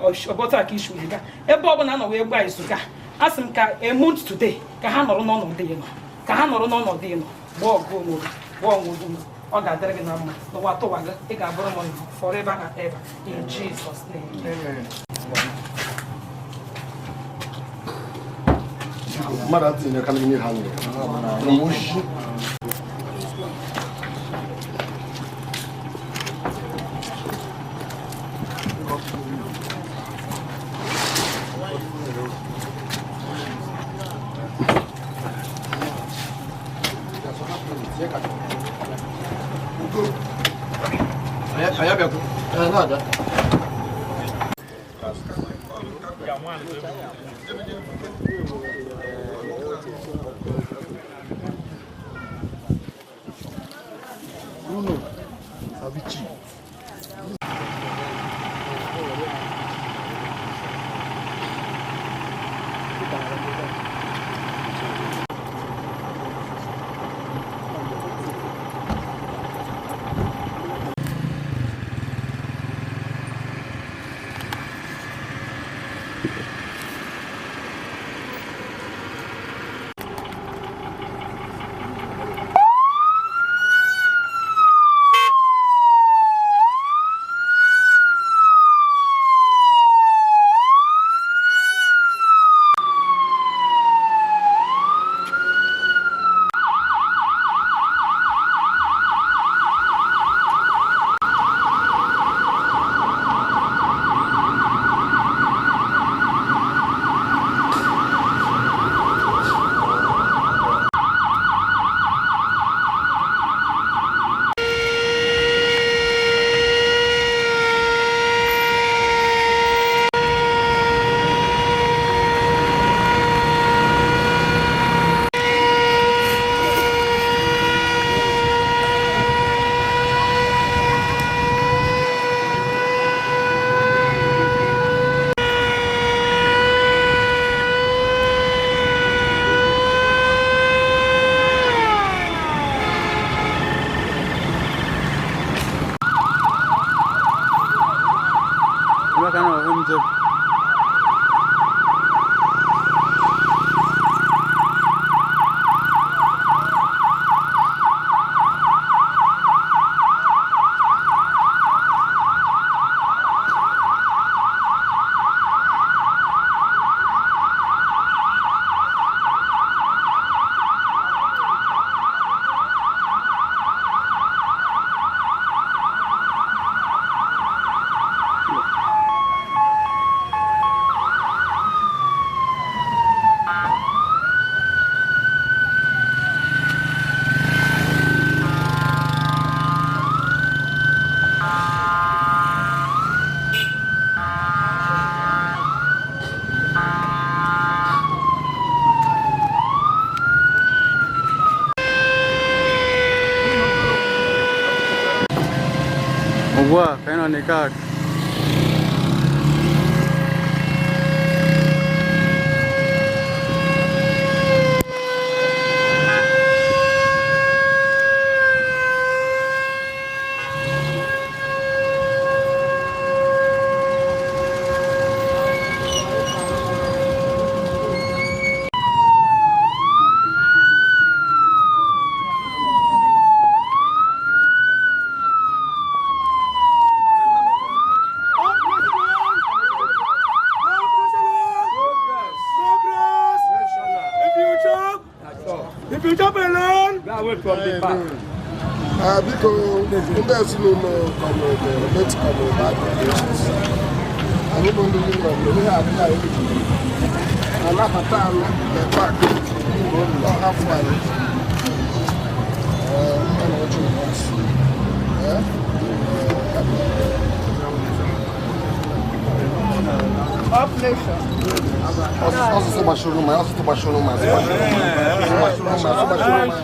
Ọbọta ka ishu ga ebe ọ bụla nọ wee gba izu ga. Asị m ka a month today ka ha nọrọ n'ọnọdụ ị nọ, ka ha nọrọ n'ọnọdụ ị nọ. Gbaa ọgụ onwe gị, gbaa onwe gị. Ọ ga-adịrị gị na mma n'ụwa tụwa gị, ị ga-abụrụ m nna forever and ever in Jesus name. Amen. Mmadụ atinye aka n'ime ha nwere. Bruno Savici. Ugbu a ka anyị nọ n'Ikak. If you jump alone, away from the park. Biko, ndị ezinụlọ kọmrade late Comrade Adolescents. Anyị bụ ndị ụlọ ihe abụọ anyị ji anabata anyị na park afọ anyị. Ọ na-ọchụ ụbọchị. Up nation. Ọsụsụ gbachuru ma ọsụsụ gbachuru ma ọsụsụ gbachuru ma.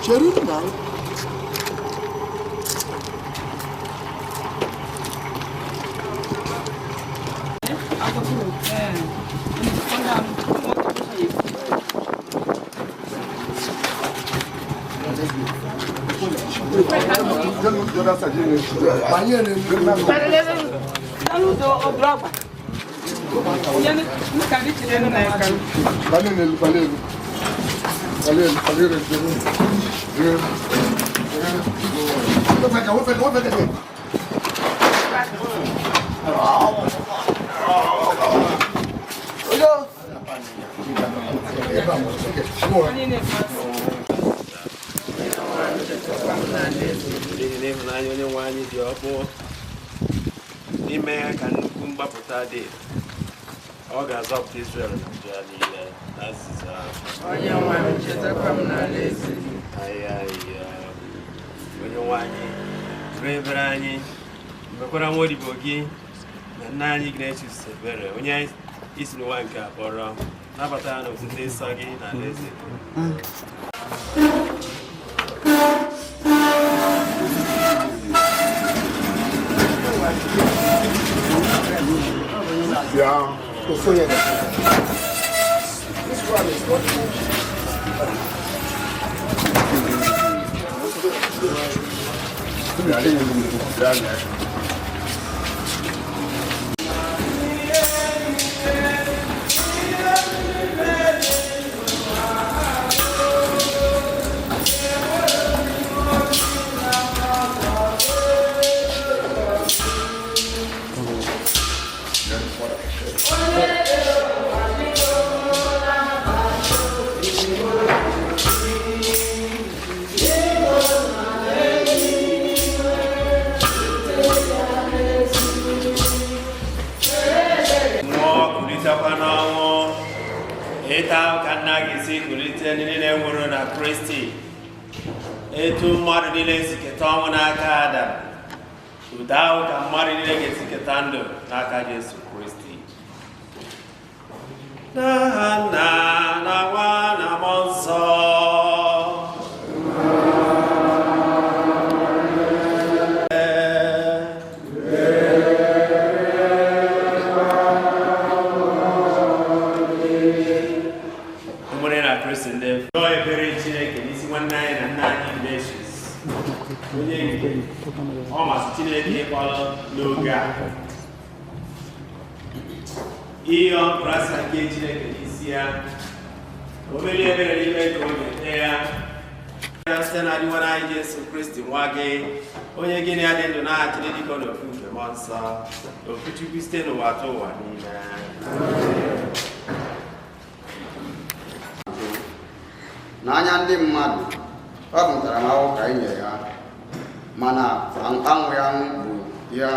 Chere now. N'ihi na ịhụnanya onye nwe anyị dị ọkpụ n'ime ya ka nnukwu mgbapụta dị, ọ ga-azọpụta Izrel na njọ ya niile. Azịza. Onye nwe m, chetakwa m n'alaeze gị. Onye nwe anyị, bụrụ ebere anyị, mekwara nwa odibo gị na nna anyị Ignatius ebere, onye isi n'ụwa nke a kpọrọ, nabata ya n'otite nsọ gị na alaeze gị. Yeah. This one is not. Mmụọ kulitekwa n'ọnwụ, ịta ka nna gị si kulite ndị niile nwụrụ na Kristi, etu mmadụ niile si keta ọnwụ n'aka Adam, ụda ahụ ka mmadụ niile ga-esi keta ndụ n'aka Jesu Kristi. N'aha Nna na Nwa na Mmụọ Nsọ. Ụmụnne na Kristi ndị yọọ ebere Chineke n'isi nwanne anyị na nna anyị Ignatius, onye nke ọ masị Chineke ịkpọrọ n'oge a. Ihe ọ mkpụrụ nke Chineke n'isi ya, o merie ebere n'ime ka o ga-ete ya ya site na Dinwenụ anyị Jesu Kristi nwa gị, onye gị na ya dị ndụ na-achị dịka n'ofu nke Mmụọ Nsọ, ofu Chukwu site n'ụwa atọ ụwa niile. N'anya ndị mmadụ, ọ bụ ntaramahụhụ ka e nyere ha, mana anwụghị anwụ bụ ya,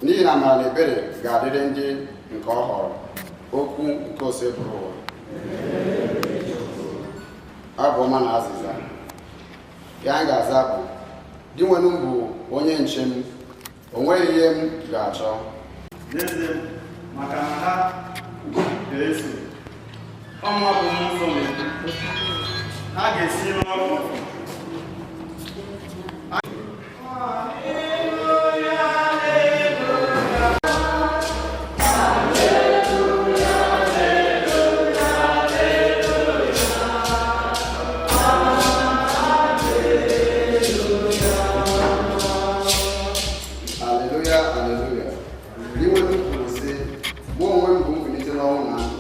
n'ihi na amara na ebere ga-adịrị ndị nke ọ họrọ. Okwu nke Osebụrụwa. Abụ ọma na azịza ya anyị ga-aza bụ: Dinwenụ m bụ onye nche m, o nweghị ihe m ga-achọ. N'ezie, maka na ha ga-eso ọnwa bụ nsọ na-ekwu, ha ga-esi n'ọkụ. Aleluya, aleluya. Dinwenụ kwuru sị, mụ onwe m bụ mbilite n'ọnwụ na ndụ.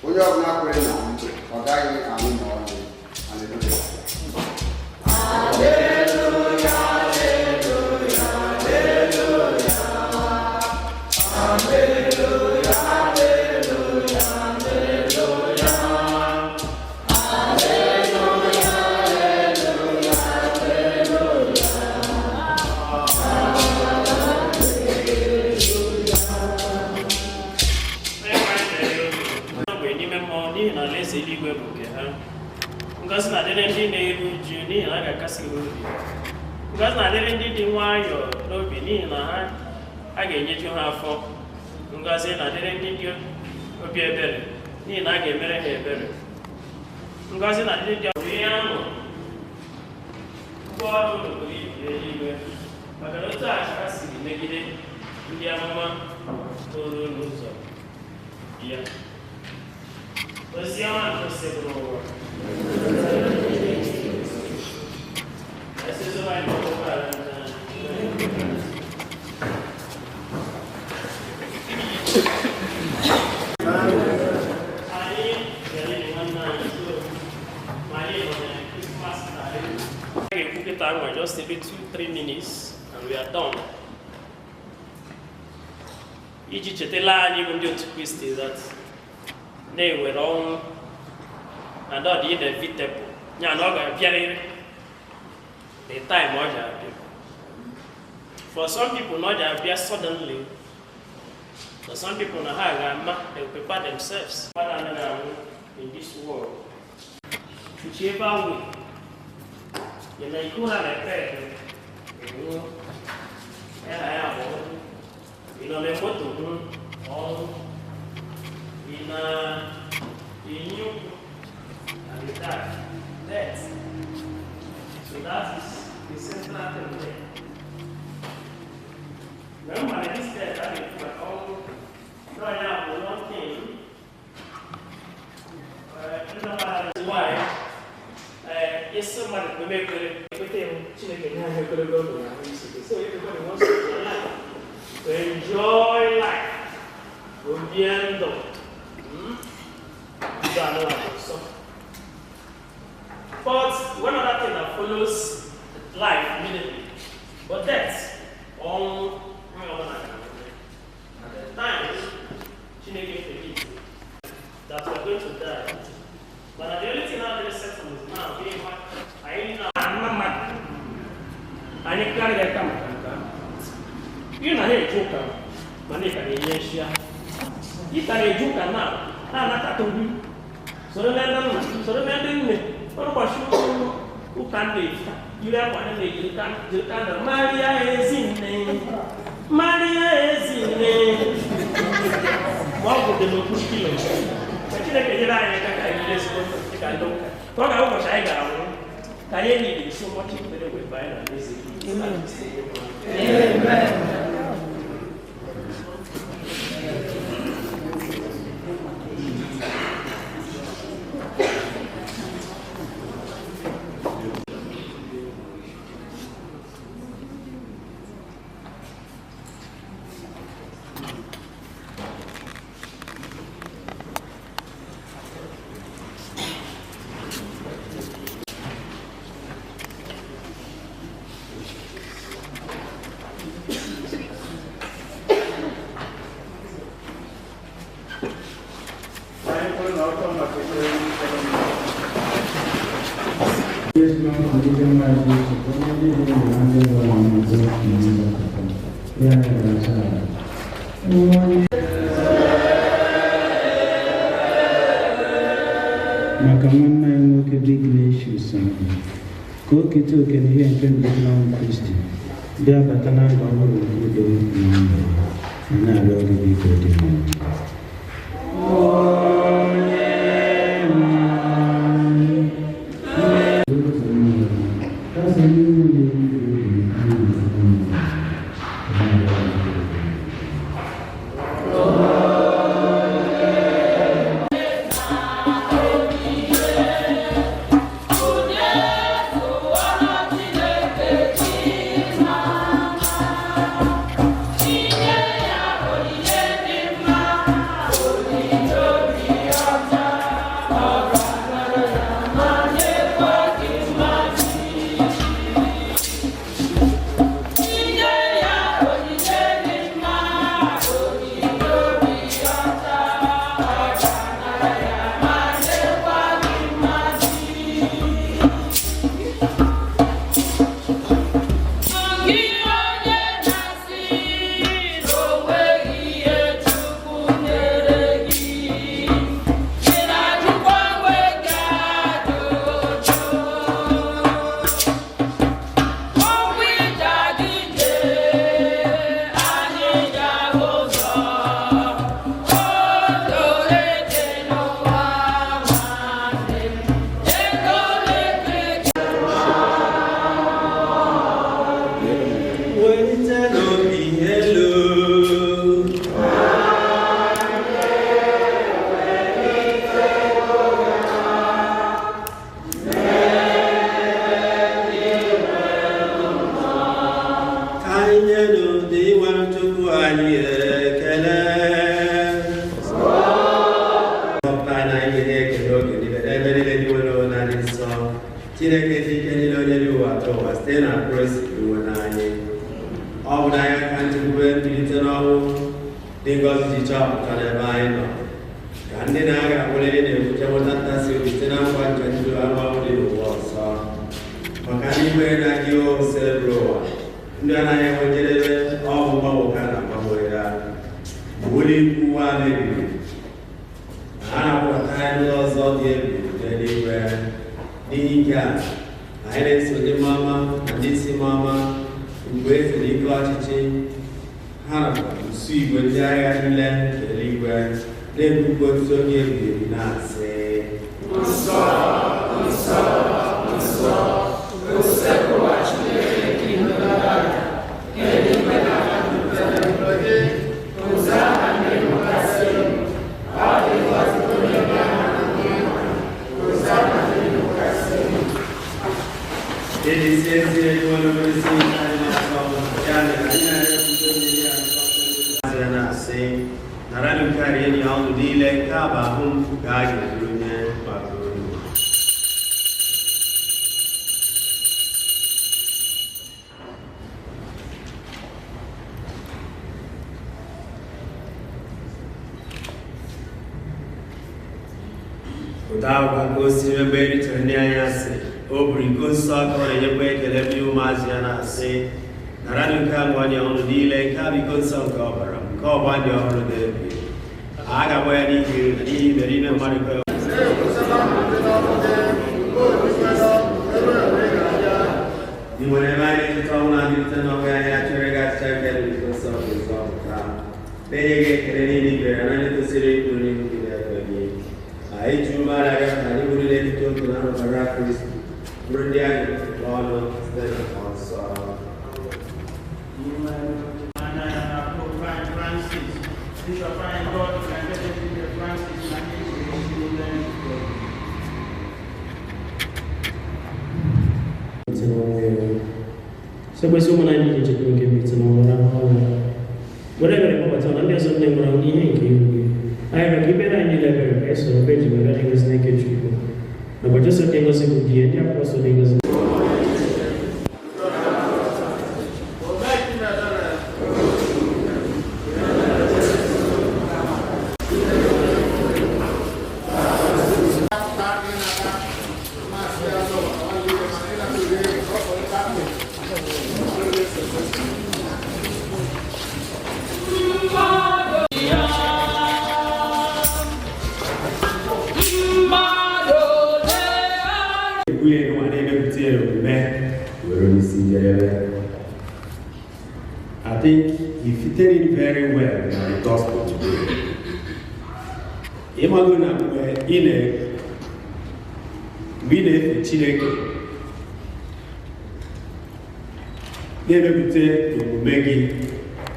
Onye ọbụla kwere na m, ọ gaghị anwụ ma ọlị. Aleluya. Ogbenye n'ime mmụọ, n'ihi na alaeze eluigwe bụ nke ha. Ngọzi na-adịrị ndị na-eru uju, n'ihi na a ga-akasi ha obi. Ngọzi na-adịrị ndị dị nwayọọ n'obi, n'ihi na ha a ga-enyeju ha afọ. Ngọzi na-adịrị ndị dị obi ebere, n'ihi na a ga-emere ha ebere. Ngọzi na-adịrị ndị ọrụ ihe ahụ ụgwọ ọrụ n'obodo ibi eluigwe, maka na otu a ka ha siri megide ndị amụma toro n'ụzọ ya. Ozi ọma nke Osebụrụwa. Esi ụzọ anyị ụgbọala ndị anyị. Kịta nwa just ebe 2-3 minutes and we are done. Iji chetala anyị bụ ndị otu Kristi that na-ewere ọnwụ na ọ dị inevitable, ya na ọ ga-abịarịrị the time ọ ga-abịa. For some people na ọ ga-abịa suddenly. For some people na ha ga-ama, they will prepare themselves. Mmadụ anaghị anwụ in this world, whichever way ị na iko ha na-ekpe ekpere enwuo ya na ya bụ ọnwụ. Ị nọ na moto hụ ọnwụ, ị na-enye ụkwụ and you die, death. So that is the central thing there. Remember this death a na-ekwu maka ọnwụ nọ ya bụ one thing. Ndị mmadụ why isi mmadụ kpeme ekpere ekpete Chineke nye anyị ogologo ndụ na ahụ isi ike. So everybody wants to be alive, to enjoy life, obie ndụ. Ndụ anụ ahụ nsọ. But one other thing that follows life immediately, but death, ọnwụ. Onye ọbụla ga-anwụ. At the time Chineke predict that we are going to die. But the only thing now very certain is now being what anyị na-ama mmadụ anyị karịghị aka maka nke ahụ. Ị na ha eje ụka mana ị ka na-enye nshi ahụ. Ị ka na-eje ụka na na-anakọta obi soro na ndị nna, soro na ndị nne ọrụ ụbọchị ụka na-eji yiri akwa ndị na-ejiri jiri kandụl Maria Ezinne, Maria Ezinne, ma ọ bụ dị n'okpuru kilo. Ka Chineke nyere anyị aka ka anyị biri ezigbo ndụ dịka ndị ụka, ka ọ ga-abụ ụbọchị anyị ga-anwụ ka anyị niile isi ụbọchị ekpere wee banye na alaeze gị. Amen. Maka nwanne anyị nwoke bụ Ignatius ahụ, ka o keta oke n'ihe nke mbilite n'ọnwụ Kristi, bịa bata na ndụ ọhụrụ nke udo na ọṅụ, ma na-arịọ gị biko dị mma. Chineke. mbilite n'ọnwụ dị ngọzi ji chọpụta n'ebe anyị nọ ka ndị na-aga akwụliri na-ekwute nweta ntasi obi site na nkwa nke ndụ agbanwe dị n'ụwa ọzọ maka ndị kwere na gị ose bụrụ ụwa ndị anaghị enwe njedebe ọ bụ mgbanwe ka a na-agbanwe ya wuli ikwu ụwa mebiri ha na-akpọta anyị n'ụlọ ọzọ dị egwu n'eluigwe. N'ihi nke a anyị na-eso ndị mama na ndị isi mama mgbe eze na ike ọchịchị ha nakwa usu igwe ndị agha niile nke eluigwe na-ebukwa otuto onye ebighị ebi na-asị: Nsọ, nsọ, nsọ, usekwu wa Chineke nke ala, eluigwe na ala jupụtara n'ebube gị. Hosana n'elu kasị elu. Ọ dị ngọzi onye bịara n'aha Onyenwe anyị. Hosana n'elu kasị elu. Ezi ezi ezi anyị na-atọ ya mere anyị na-arịọ mmiri atọ ya na-asị: naranụ nke a rie ya ọnụ niile, nke a bụ ahụ m ka a ga-eburu nye maka unu. Ụda agwa ka o siri ebe eritere ndị anyị asị o buru iko nsọ ka ọ na-enyekwa ekele ndị ụmụazụ ya na-asị: naranụ nke a ṅụọ ya ọnụ niile, nke a bụ iko nsọ nke ọbara m, nke ọgba ndị ọhụrụ na-ebi a ga-agba ya n'ihi na n'ihi imerime mmadụ kwe. Ị nwere ebe anyị na-echeta ọnwụ na-adịrịte n'ọnwa anyị achọrọ gị achịcha nke dị iko nsọ nke nzọpụta na-enye gị ekele niile i bere na ndị tosiri ịbụ n'ihu gị na-efe gị. Anyị ji umeala arịọ ka anyị bụrụ na-erite otu na ọbara Kristi bụrụ ndị a ga-ekekọ ọnụ site na mmụọ nsọ. Bishop anyị God na Bishop Francis na ndị niile. Sekwesị ụmụ anyị ji echeta nke mbilite n'ọnwụ na ọnwụ were ebere kpọbata na ndị ọzọ ndị nwụrụ anwụ n'ihe nke ihu gị. Anyị rịọ ka ibere anyị niile ebere ka anyị soro Virgin Maria dị ngọzi n'ike Chukwu nakwa Jesu dị ngọzi bụ di ya, ndị apọstọl dị ngọzi. Ekwughị nwa na-emepụta ya omume were n'isi njedebe. I think he fitted in very well na the gospel today. Ịmago na mgbe ị na-efe Chineke na-emepụta omume gị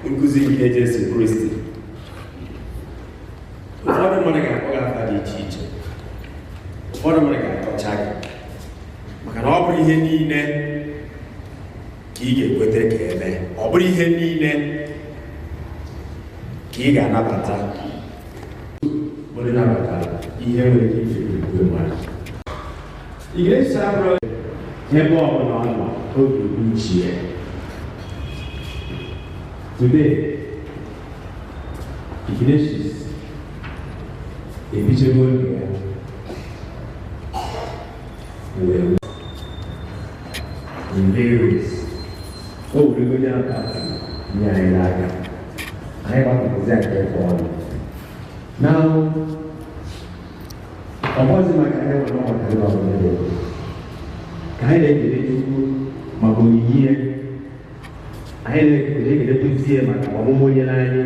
nkụzi nke Jesu Kristi, ụfọdụ mmadụ ga-akpọ gị afa dị iche iche, ụfọdụ mmadụ ga-akọcha gị maka na ọ bụrụ ihe niile ka ị ga-ekweta ka eme, ọ bụrụ ihe niile ka ị ga-anabata. Bụrụ nabatara ihe nwere ike imebi okwukwe mmadụ. Ị ga-esi abụrụ ebe ọbụla ọ nọ obi uche. Today, Ignatius ebichego ndụ ya wee in various o were onye apati nye anyị n'aka anyị gbapụtazi nke nke ọnụ na ọ bụghịzi maka anyị nwere maka ndị ọbụla dị ka anyị na-ekele Chukwu maka onyinye ya, anyị na-ekele ya maka ọmụmụ onye n'anya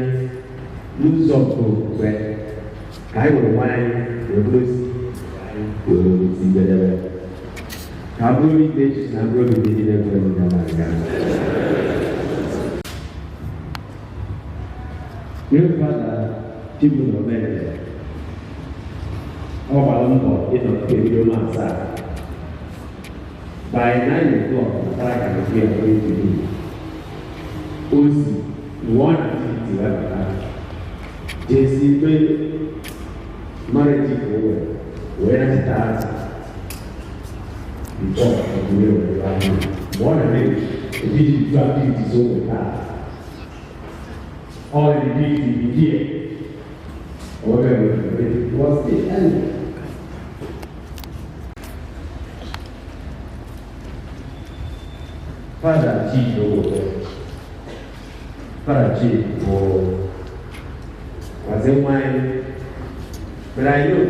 n'ụzọ nke okwukwe ka anyị were nwa anyị wee bụrụ osisi anyị were osisi njedebe ka bụrụ ikpe echiche na bụrụ obi ndị niile kwere na aga. Grandfather Chibu Nomere ọ gbara mbọ ịnọ ebido mass a by 9 o'clock natara ka na ya according to him. Ozi one activity wee bata jesi mgbe narrative o nwere wee nachita azụ before ọdụwe wee ahụ mgbe ọ na-eme ebiji two activities o nwere taa. All the gift be here. Whatever, it was the end. Father Chief, Father Chief, was in wine, but I know.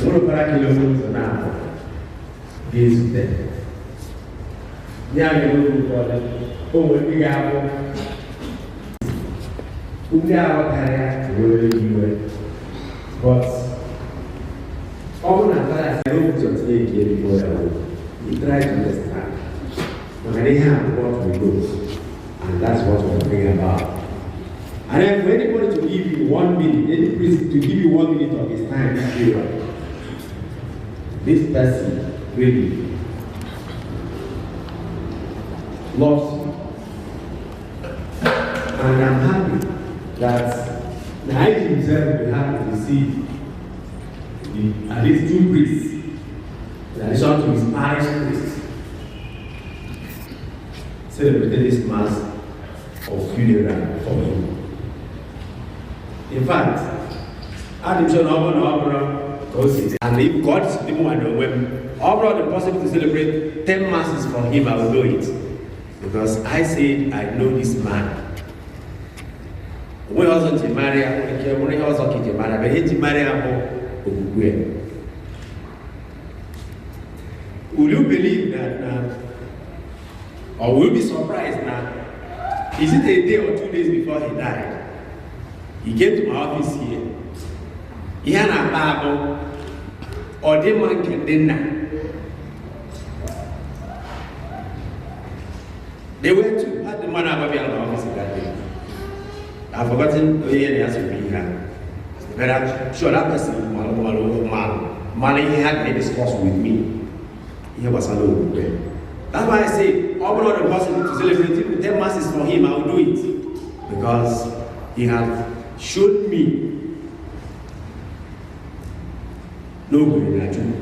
Enwere para now ga-ezute. Ya mere oge ụfọdụ, o nwere ndị ga-abụ ndị aghọtara ya were iwe. But ọ bụrụ na Father sị na o ụzọ tinye nke before ya bụ, you try to understand. Maka na ihe a bụ what we know, and that's what we're thinking about. And then for anybody to give you 1 minute, any priest to give you 1 minute of his time this period, this person really loves you. And I'm happy that the IG himself will be happy to see at least two priests, in addition to his parish priest, celebrated this mass of funeral for him. In fact, I'm sure no one and if God is the one when overall the possible to celebrate 10 masses for him, I will do it. Because I said I know this man. Onwe ọzọ nji mara ya, nwere ike nwere ihe ọzọ ka iji mara ya, but ihe ji mara ya bụ okwukwe. Will you believe that now, or will you be surprised now, is it a day or 2 days before he died? He came to my office here. Ihe a na-akpa abụ ọdịmma nke ndị nna. They were two. Had the man abịa na office that day. I've forgotten onye na ya so bụ ihe a. But I'm sure that person malụ malụ mara ihe ha ga-discuss with me. Ihe gbasara okwukwe. That's why I say, ọ bụrụ na possible to celebrate even 10 masses for him, I will do it. Because he has shown me n'ogbe na Chukwu.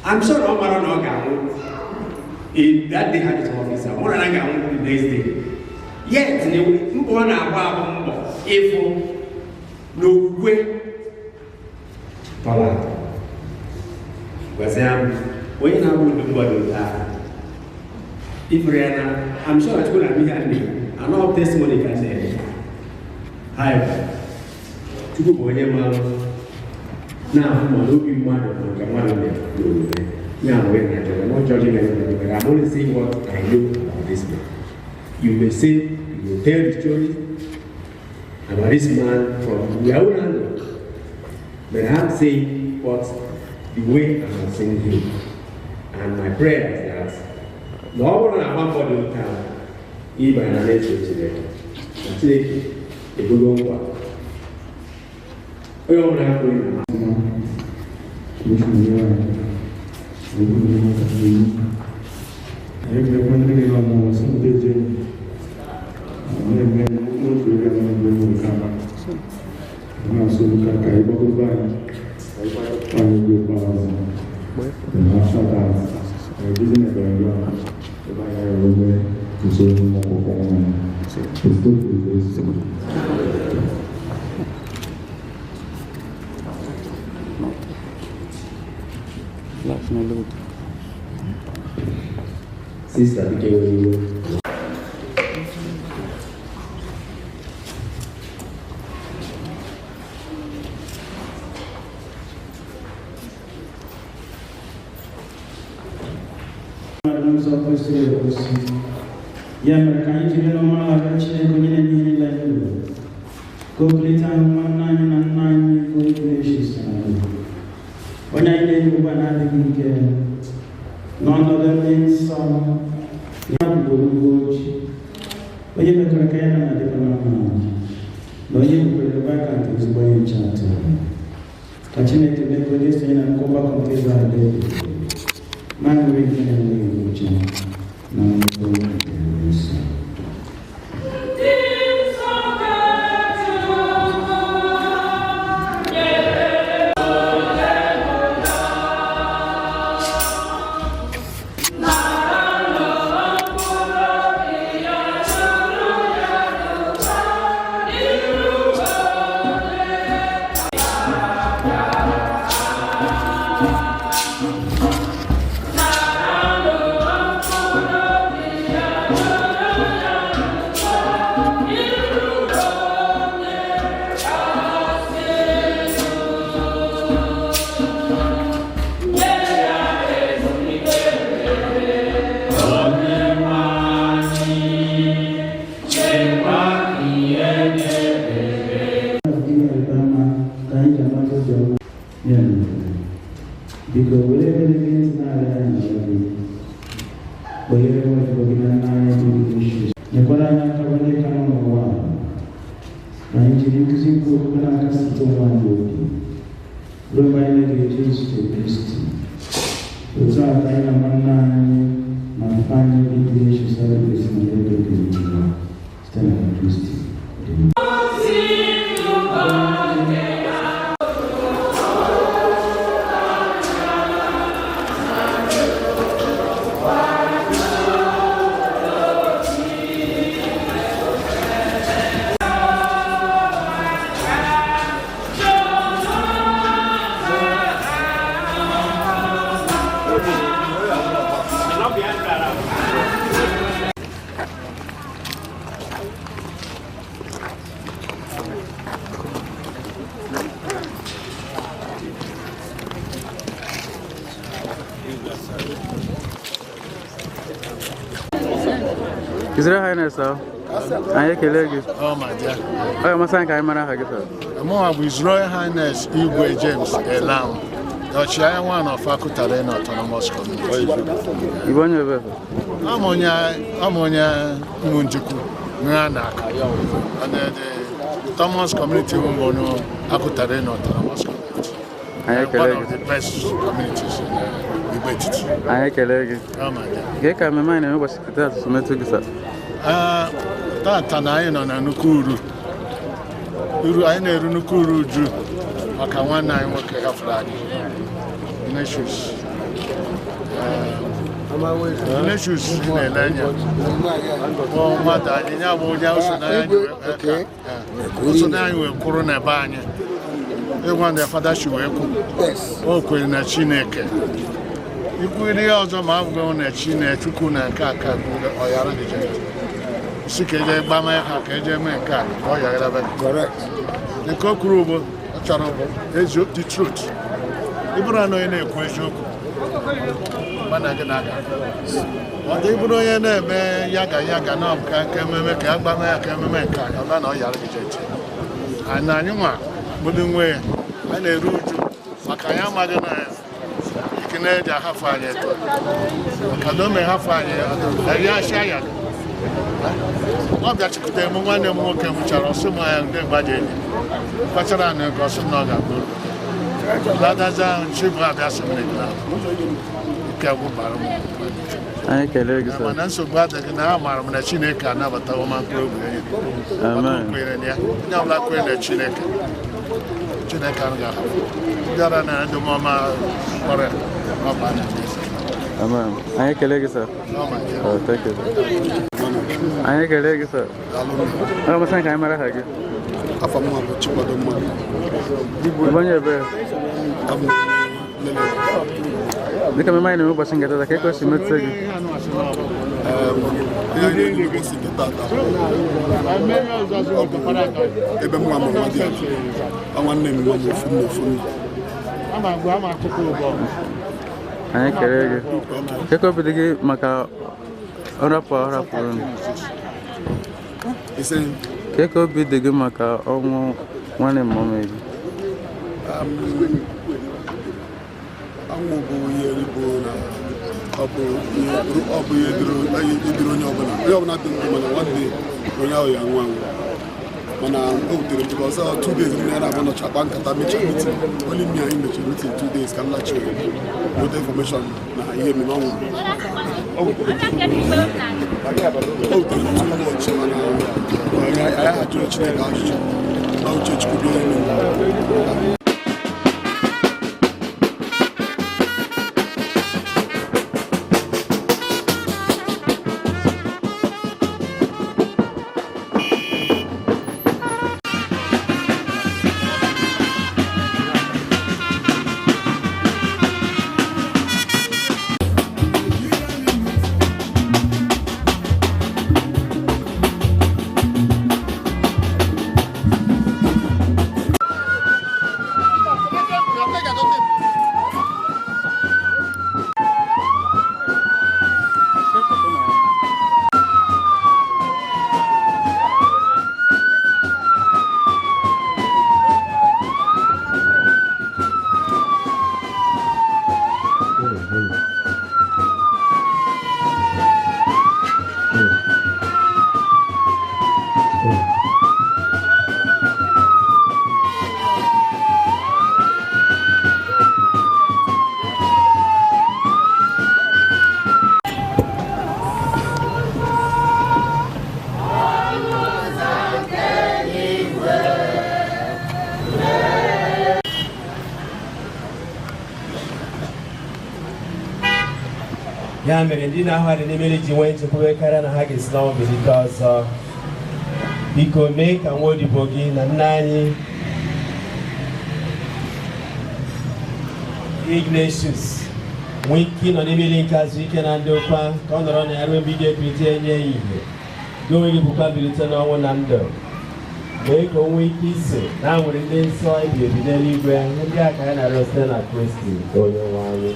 I'm sure na ọ mara na ọ ga-anwụ in that day had his office. Ọ mara na ọ ga-anwụ the next day. Yet, mbọ ọ na-agba abụ mbọ ịfụ n'okwukwe tọrọ atọ. Gwazịa m, onye na-abụ ụdị mbọ dị otu ahụ. Ifere ya na, I'm sure na Chukwu na-abụ ihe a na-ekwu. Anọ testimony ka na-eme. However, Chukwu bụ onye maara na-ahụ ma n'obi mmadụ ma nke mmadụ na-eme. Ya bụ onye na-ajọ, I'm not judging anybody, but I'm only saying what I know about this man. You may say, you may tell the story about this man from your own angle, but I'm saying what the way I have seen him. And my prayer is that na ọ bụrụ na agba mbọ dị otu ahụ, ịbanye na alaeze Chineke, na Chineke egogo nkwa. Onye ọbụla ekweghị na Anyị ga-ekwe ndị niile ọmụmụ sị ndị ji na-eme n'otu ebe na mgbe nke a na-asụ ụka ka anyị gbagobe anyị anyị oge ikpeazụ. Then after that, anyị bizi na ebere ebe anyị ga-eme usoro ọkpụkpọ ọnwa. It's good to be this. Life no load. Sister Dike Oyibo. N'ụzọ kwesịrị ekwesị. Ya mere ka anyị jiri n'ọma arịọ Chineke onye na-enye ihe niile ndụ ka o kulite ahụ nwanne anyị na nna anyị bụ Ignatius Anabu, onye anyị na-enye ugbu a na-adịghị ike n'ọnọdụ ndị nsọ ya bụgboro ugbo ojii, onye mekọrọ ka ya na na-adịkwa na mma na onye bukwere ebe aka nke ezigbo onye nche atụrụ. Ka Chineke mee ka onye sonye na nnukwu ọgbakọ nke eze ala ebighị na aṅụrị nke na-enweghị ngwụcha na nnukwu nke nsọ. Thank you. Anyị jiri nduzi nke okwukwe na-akasite onwe anyị obi ruo mgbe anyị ga-eje izute Kristi. Otu a ka anyị na nwanne anyị na mpa anyị bụ Ignatius Adịkwesị na Edo ga-ejiri site na Kristi. His Royal Highness, sir. Anyị ekele gị. Oh, my dear. Ọ ga-amasị anyị ka anyị mara aha gị, sir. Mụnwa bụ His Royal Highness Igwe James Elam, the Ọchịagha one of Akutarena Autonomous Community. Ị bụ onye ebe? I'm onye Umunjukwu, Nranaka. And the Thomas Community Umbono Akutarena Autonomous Community. Anyị ekele One of gị. the best communities in Igbo Etiti. Anyị ekele gị. Oh, my dear. Gee ka mmemme anyị na-eme ụbọchị taa asụsụ metụ gị, sir. Tata na anyị nọ na nnukwu uru uru anyị na-eru nnukwu uru uju maka nwanne anyị nwoke hafụrụ anyị, Ignatius. Ignatius na-ele anya bụ mmadụ anyị ya bụ onye so na anyị so na anyị wee kwụrụ n'ebe anyị ịgwa na fada shi wee kwu o kwere na Chineke ikwuru ihe ọzọ ma abụghị na Chineke Chukwu na nke a ka bụ ọyara dị jere si ka eje gbama ha ka eje mee nke a ka ọ yara be nke o kwuru bụ ọ chọrọ bụ ezi the truth. Ị bụrụ na onye na-ekwu eziokwu mana gị na-aga ọ dị ịbụrụ onye na-eme yaga yaga na ọ ka ememe ka a gbama ya ka ememe nke a ọ na ọ yara gị jere anyị anyị nwa bụ ndị nwe ya anyị na-eru uju maka anyị amaghị na ike na-eji ahafụ anyị eto maka na o mee hafụ anyị eri asịa ya ọ bịachikwutere m nwanne m nwoke nwụchara ọsị m anya ndị mgbaji enyi kpachara anyị nke ọsị m na ọ ga-abụ ladazi ahụ nchi bụ abịa sị m na ike gwụbara m. Anyị ekele gị, sir. Mana nsogbu adịghị na amaara m na Chineke anabatawo ma mkpụrụ obi onye Amen. kwere na ya onye ọbụla kwere na Chineke Chineke anaghị ahapụ ndị ara na ndị ọma kpọrọ ya ọ bụ anya. Amen. Anyị ekele gị, sir. Oh, thank you, sir. Anyị ekele gị, sir. Ọ ga-amasị anyị ka anyị mara aha gị. Afọ m bụ Chikwado Mmadụ. Ị bụ onye ebe? Abụ m Lele. Dịka mmemme anyị na-eme ụbọchị nke taa, ka eko si metụ gị? Ihe anyị na-eme ụbọchị nke tata ọ bụ ebe m nwa mụrụ nwa dị ala. Ọ nwanne m nwa m ofu nne ofu nna. Anyị ekele gị. Ka eko obi dị gị maka nrapụ ọ rapụrụ unu? Ise Ka eko obi dị gị maka ọnwụ nwanne mama gị? Anwụ bụ ihe bụ na ọ bụ ihe ọ bụ ihe dịrị onye ọbụla onye ọbụla dị ndụ mana nwanne onye ahụ ya anwụ anwụ mana o wutere m because 2 days m na abụ nọcha akpa nkata mechaa meeting only me and him mechara meeting 2 days ka m lachiri nweta information na ihe mere ọnwụ. O wutere m o wutere m too much mana anyị ajụrụ Chineke ajụjụ na uche Chukwu bụ ihe mere. Ya mere ndị na-ahụ adị n'imeri ji nwee nchekwube karịa na ha ga-esi n'ọnwụ bilite ọzọ. Biko mee ka nwa odibo gị na nna anyị Ignatius nwee ike ịnọ n'ime ili nke azụ ike na ndị ụkwa ka ọ nọrọ na ya ruo mgbe ị ga-ebilite nye ya ihe. Gị onwe gị bụkwa mbilite n'ọnwụ na ndụ. Mee ka o nwee ike iso na nwere ndị nsọ ebi ebi n'eluigwe ndị a ka anyị na-arịọ site na Kristi onye nwe anyị.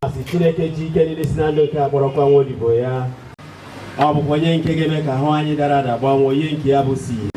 Asị Chineke ji ike niile si na ndụ nke akpọrọkwa nwa odibo ya. Ọ bụkwa onye nke ga-eme ka ahụ anyị dara ada gbanwee onye nke ya bụ si ihe.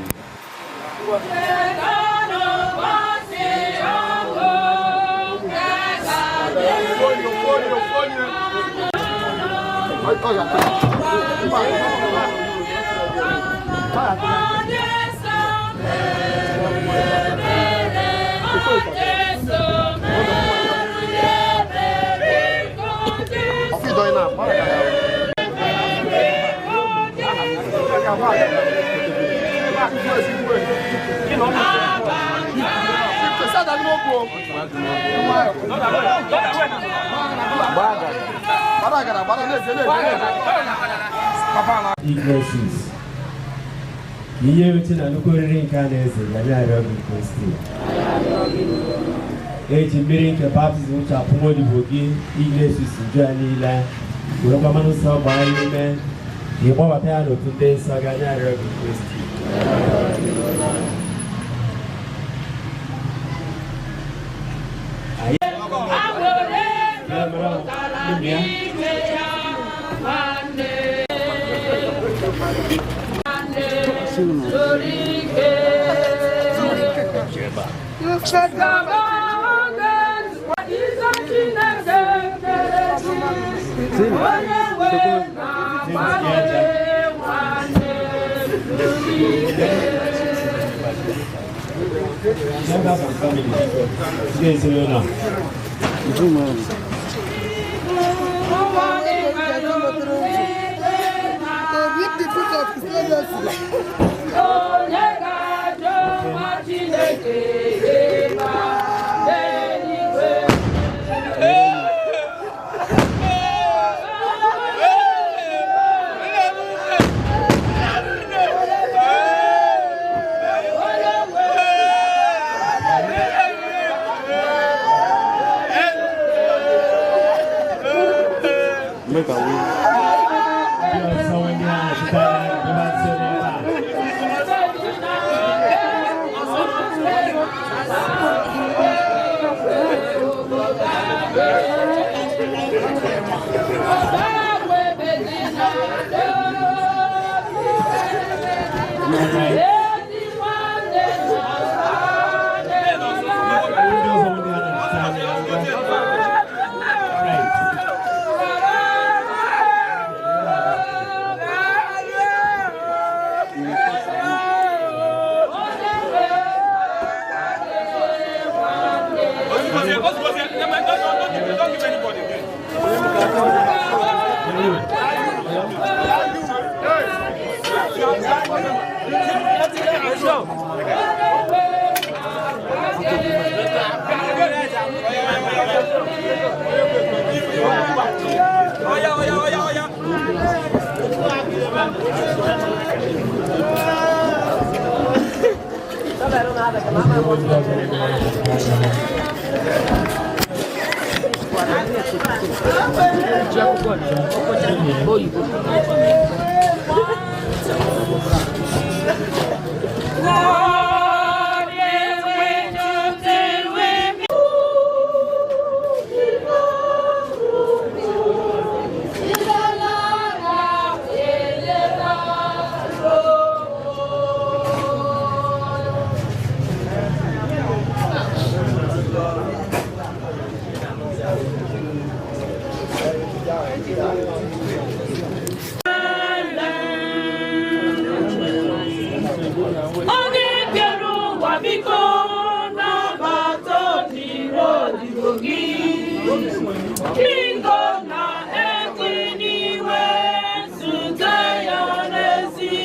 Ignatius, ihe rute na nnukwu oriri nke a na-eze ya na-arịọ gị Kristi. Eji mmiri nke baptizim chapụ nwa odibo gị Ignatius njọ ya niile, werekwa mmanụ nsọ gbaa ya ume, ka ị gbabata ya n'otu ndị nsọ gị anyị arịọ gị Kristi. Members of family, ndị ezinụlọ. Onye ga-ajụ nwa Chineke ebe a n'eluigwe? Ndị ọzọ ndị a na-achịta ya ebe nso n'ebe a. Ndị ọzọ ndị a na-achịta anya ya ngwa. Onye kere ụwa biko nabata odibo odibo gị. Biko na-ekwe n'iwe zute ya n'ezi.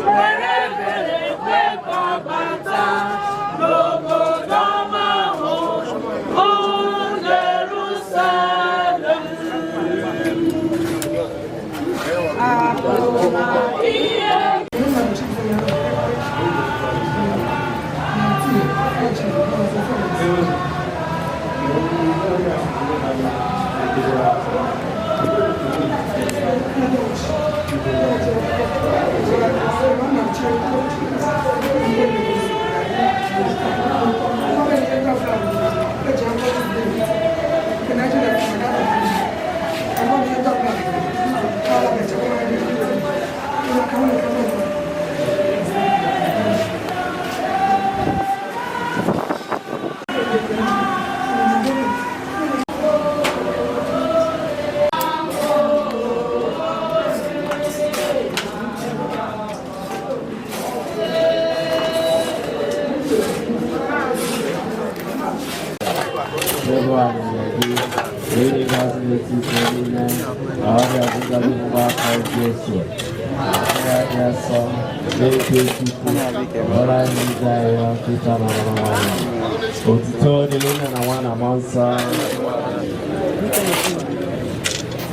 Were ebere kwe ka ọ bata n'obodo ọma ahụ, bụ Jerusalem. Akụ na ihe. Otuto dịrị nna na nwa na mmụọ nsọ.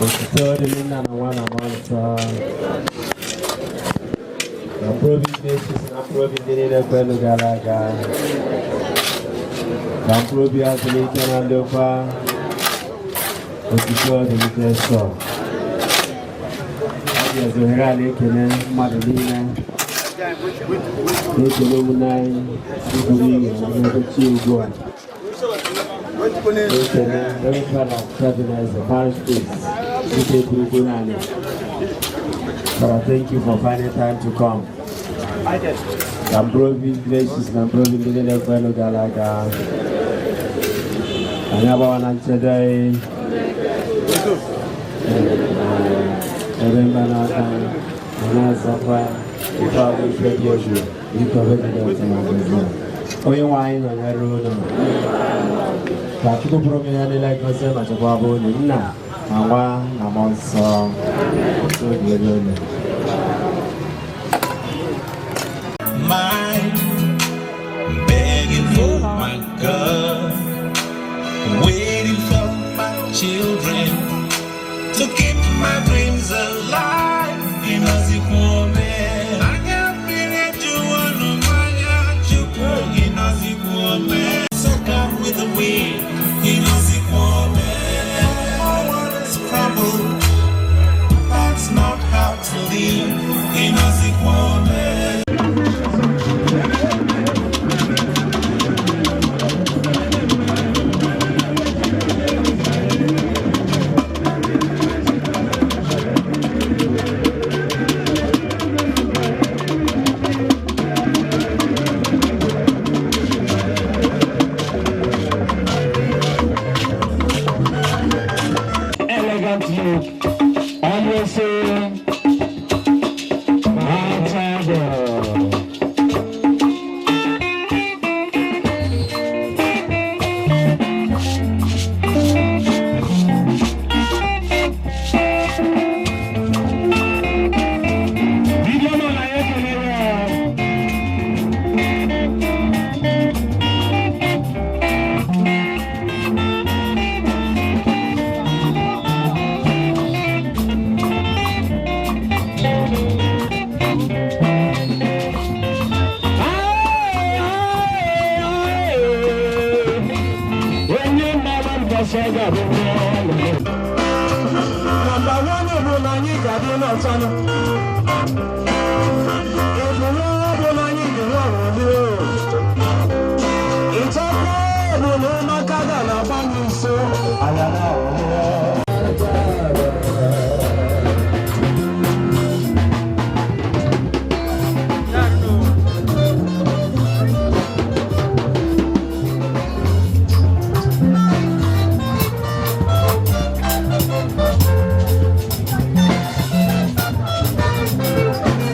Otuto dịrị nna na nwa na mmụọ nsọ. Na mkpụrụ obi Ignatius na mkpụrụ obi ndị niile kwelu gara aga. Ka mkpụrụ obi ha zuru ike na ndokwa. Otuto dịrị Jesu. Ọ dị ezi ohere a na-ekele mmadụ niile. Na-ekele ụmụnne anyị buru ibu na chi ugbu a. Na-ekele Reverend Father Kevin Eze, Parish Priest, Ike Kwurukwu naanị. Father, thank you for finding time to come. Ka mkpụrụ obi Ignatius na mkpụrụ obi ndị niile kwelu gara aga. Anyị agbawa na nchedo anyị. Ebe mba n'aka ma na-azakwa ife abụ ife dị egwu dịka obegide ọtụmadụ. Onye nwe anyị nọnyere unu. Ka Chukwu pụrụ ime ihe niile gọzie ma chekwaba unu, nna na nwa na mmụọ nsọ. Otu dịrị unu. Mine, begging for my God, waiting for my children to keep my dreams alive. Ịnọzikwa anya mmiri ejuwo n'mmanya Chukwu ịnọzikwa ome. Soak up with the wind. Ịnọzikwa ome. My world is crumbled. That's not how to live. Ịnọzikwa ome. Elegant youth, always say, my child. Number one bụ na anyị ga-adị n'ọcha. Ebule bụ na anyị dị n'ọrụ. Ịchọkwa bụ na ụmụaka ga na-agba anyị nso. Anya na-ahụ. Thank you.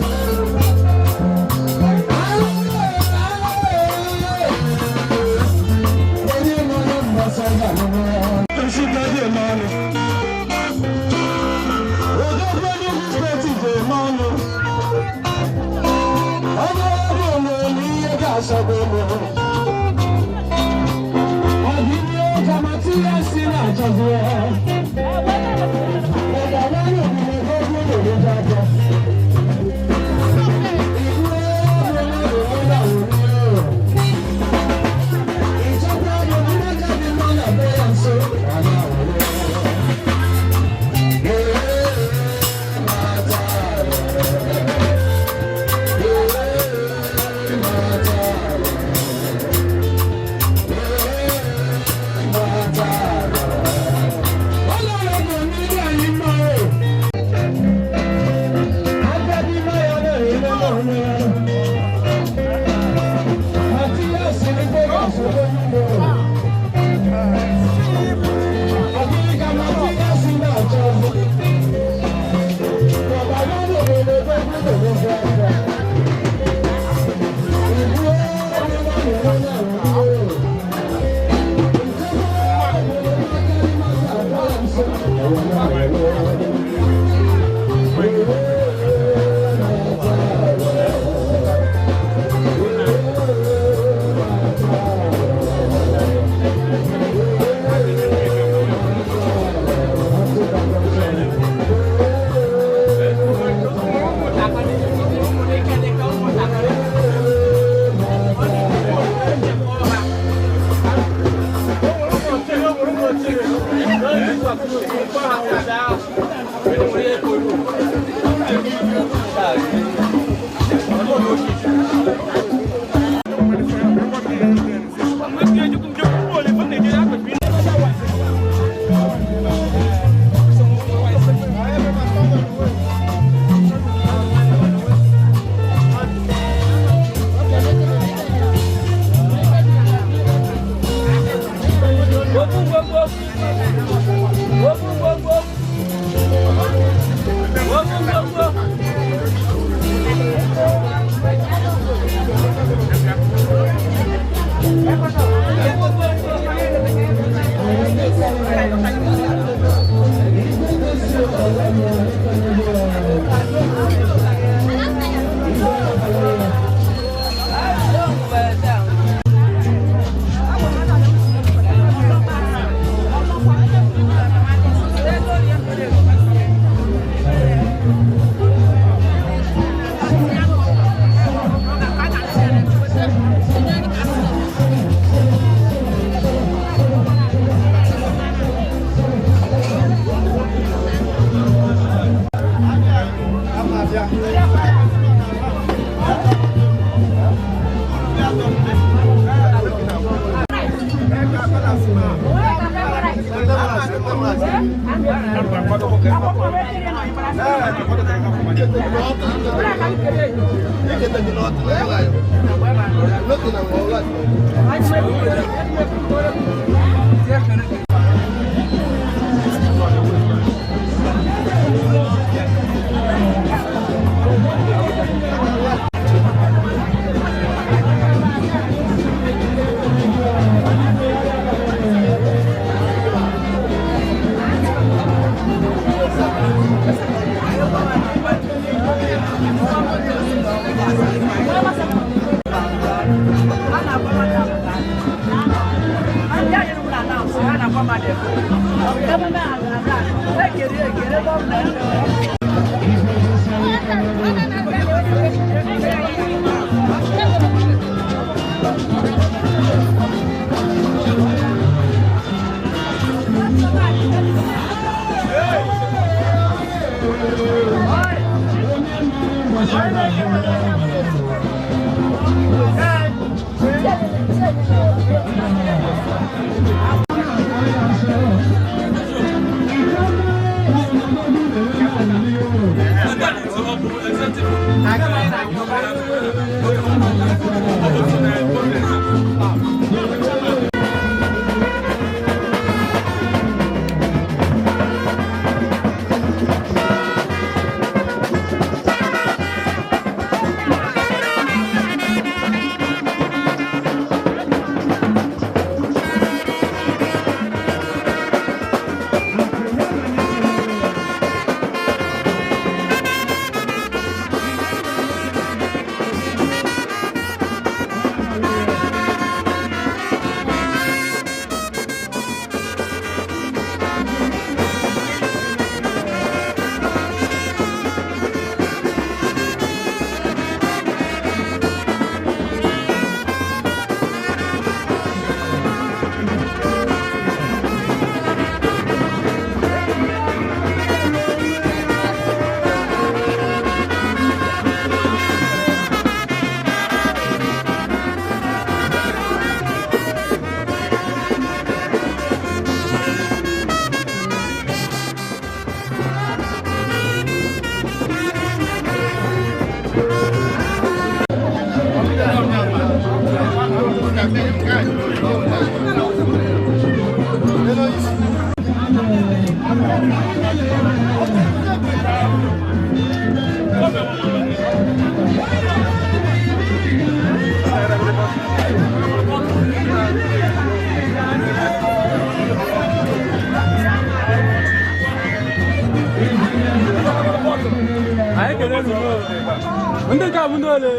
Ndị nke a bụ ndị ole?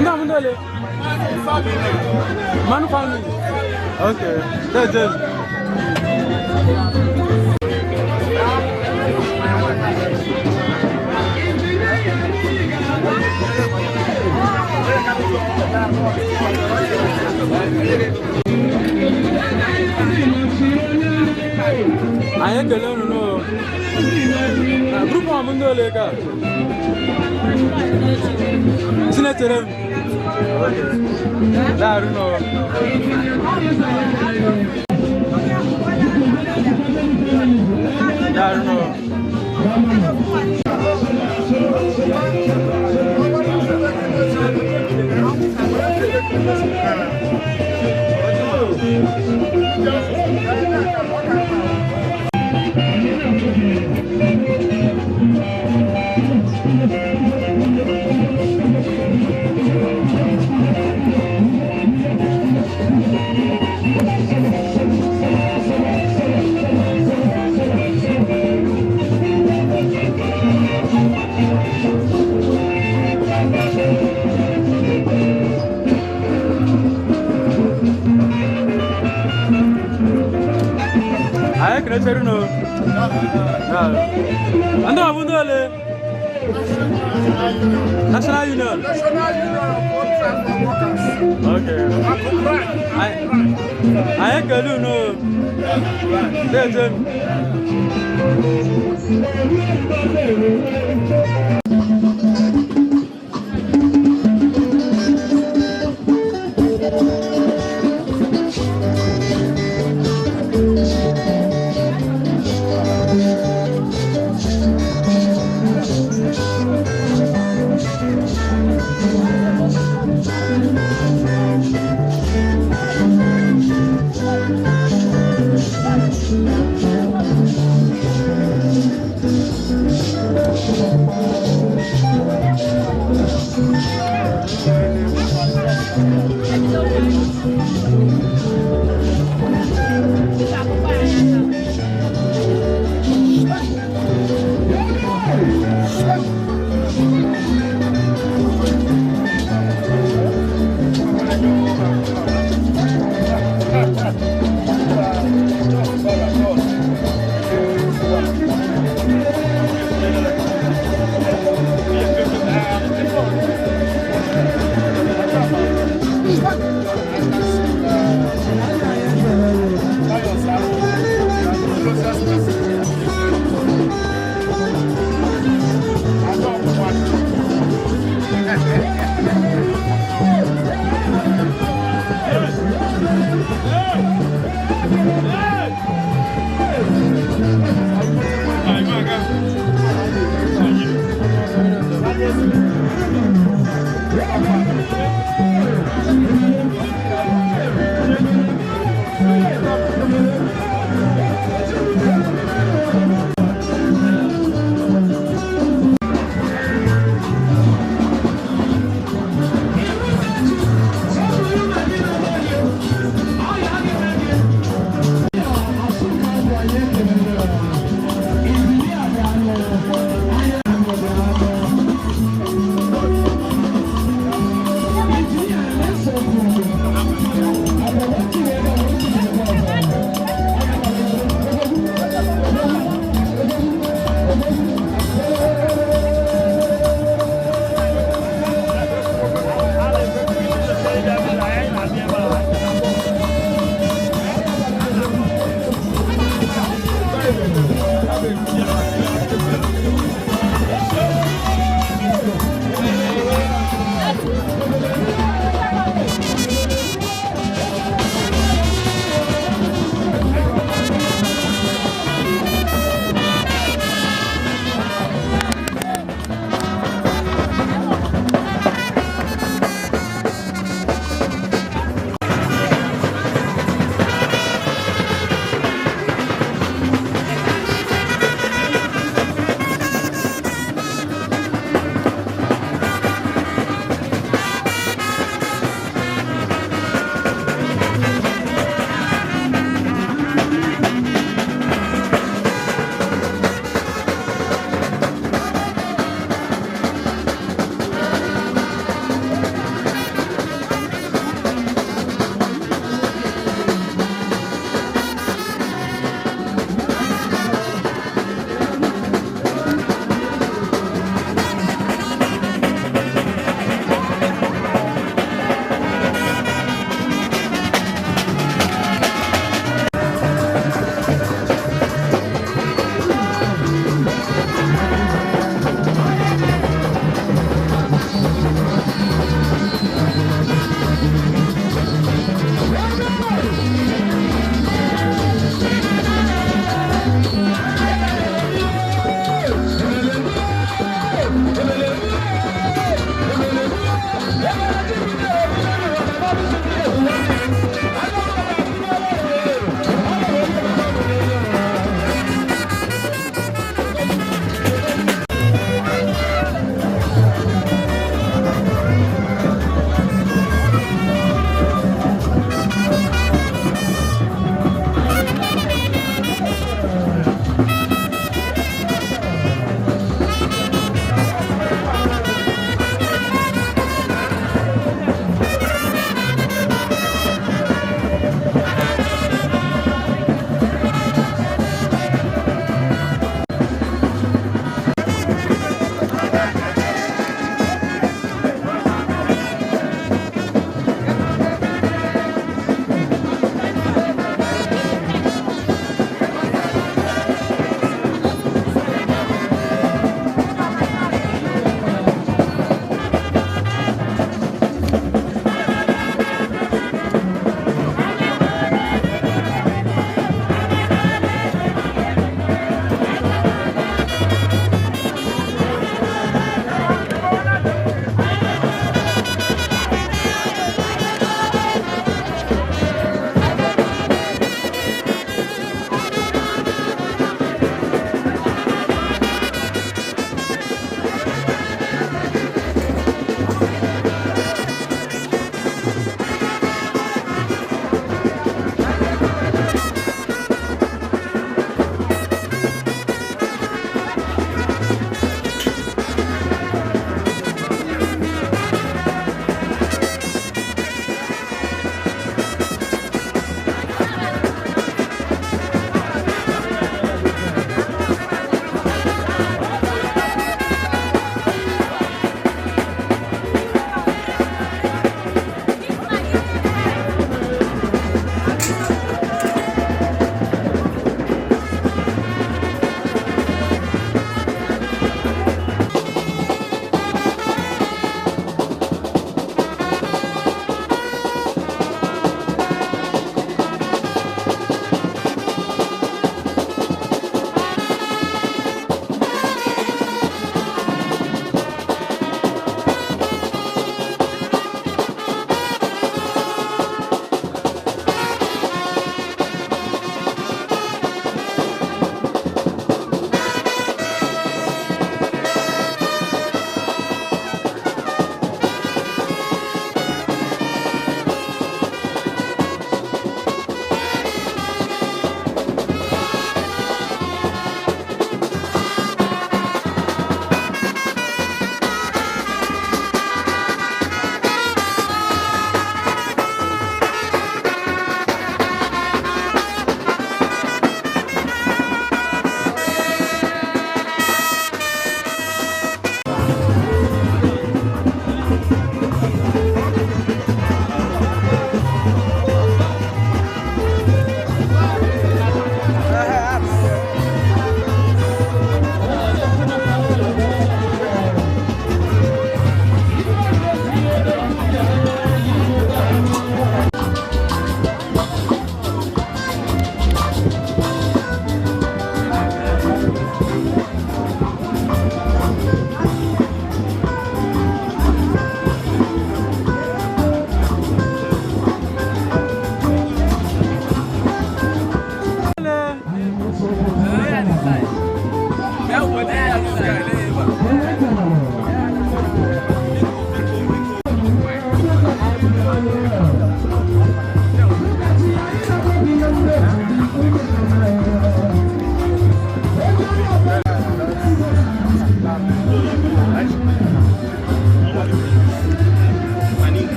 Ndị a bụ ndị ole? Manu family. Okay. Deje. Anyị ekele unu n'o. Na group a bụ ndị ole ka? Sinetore m. Okay. Daarụ nọ. Daarụ nọ. Anyị ekelechere unu. Daalụ. Ndị a bụ ndị ole? National Union. National Union of Road Transport Workers. Okay. Anyị ekele unu. Deje m.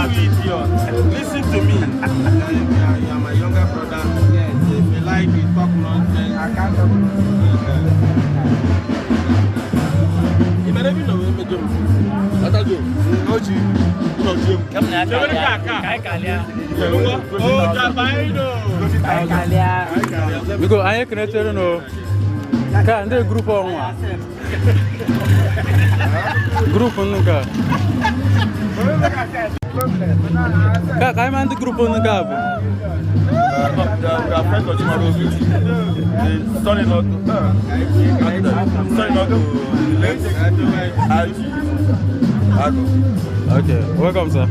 You idiot. Listen to me. You are my younger brother. Yes. If you like, you talk nonsense. I can't talk nonsense. You may never know where me do. Atajo, Oji, Oji. Biko anyị ekenetere nụ ka ndị grupu ọnwa grupu nnu ka ka ka anyị ma ndị grupu nnu ka bụ We are friends of Chimarobi. The son-in-law to, son-in-law to the late Aji Ago. Okay, welcome, sir.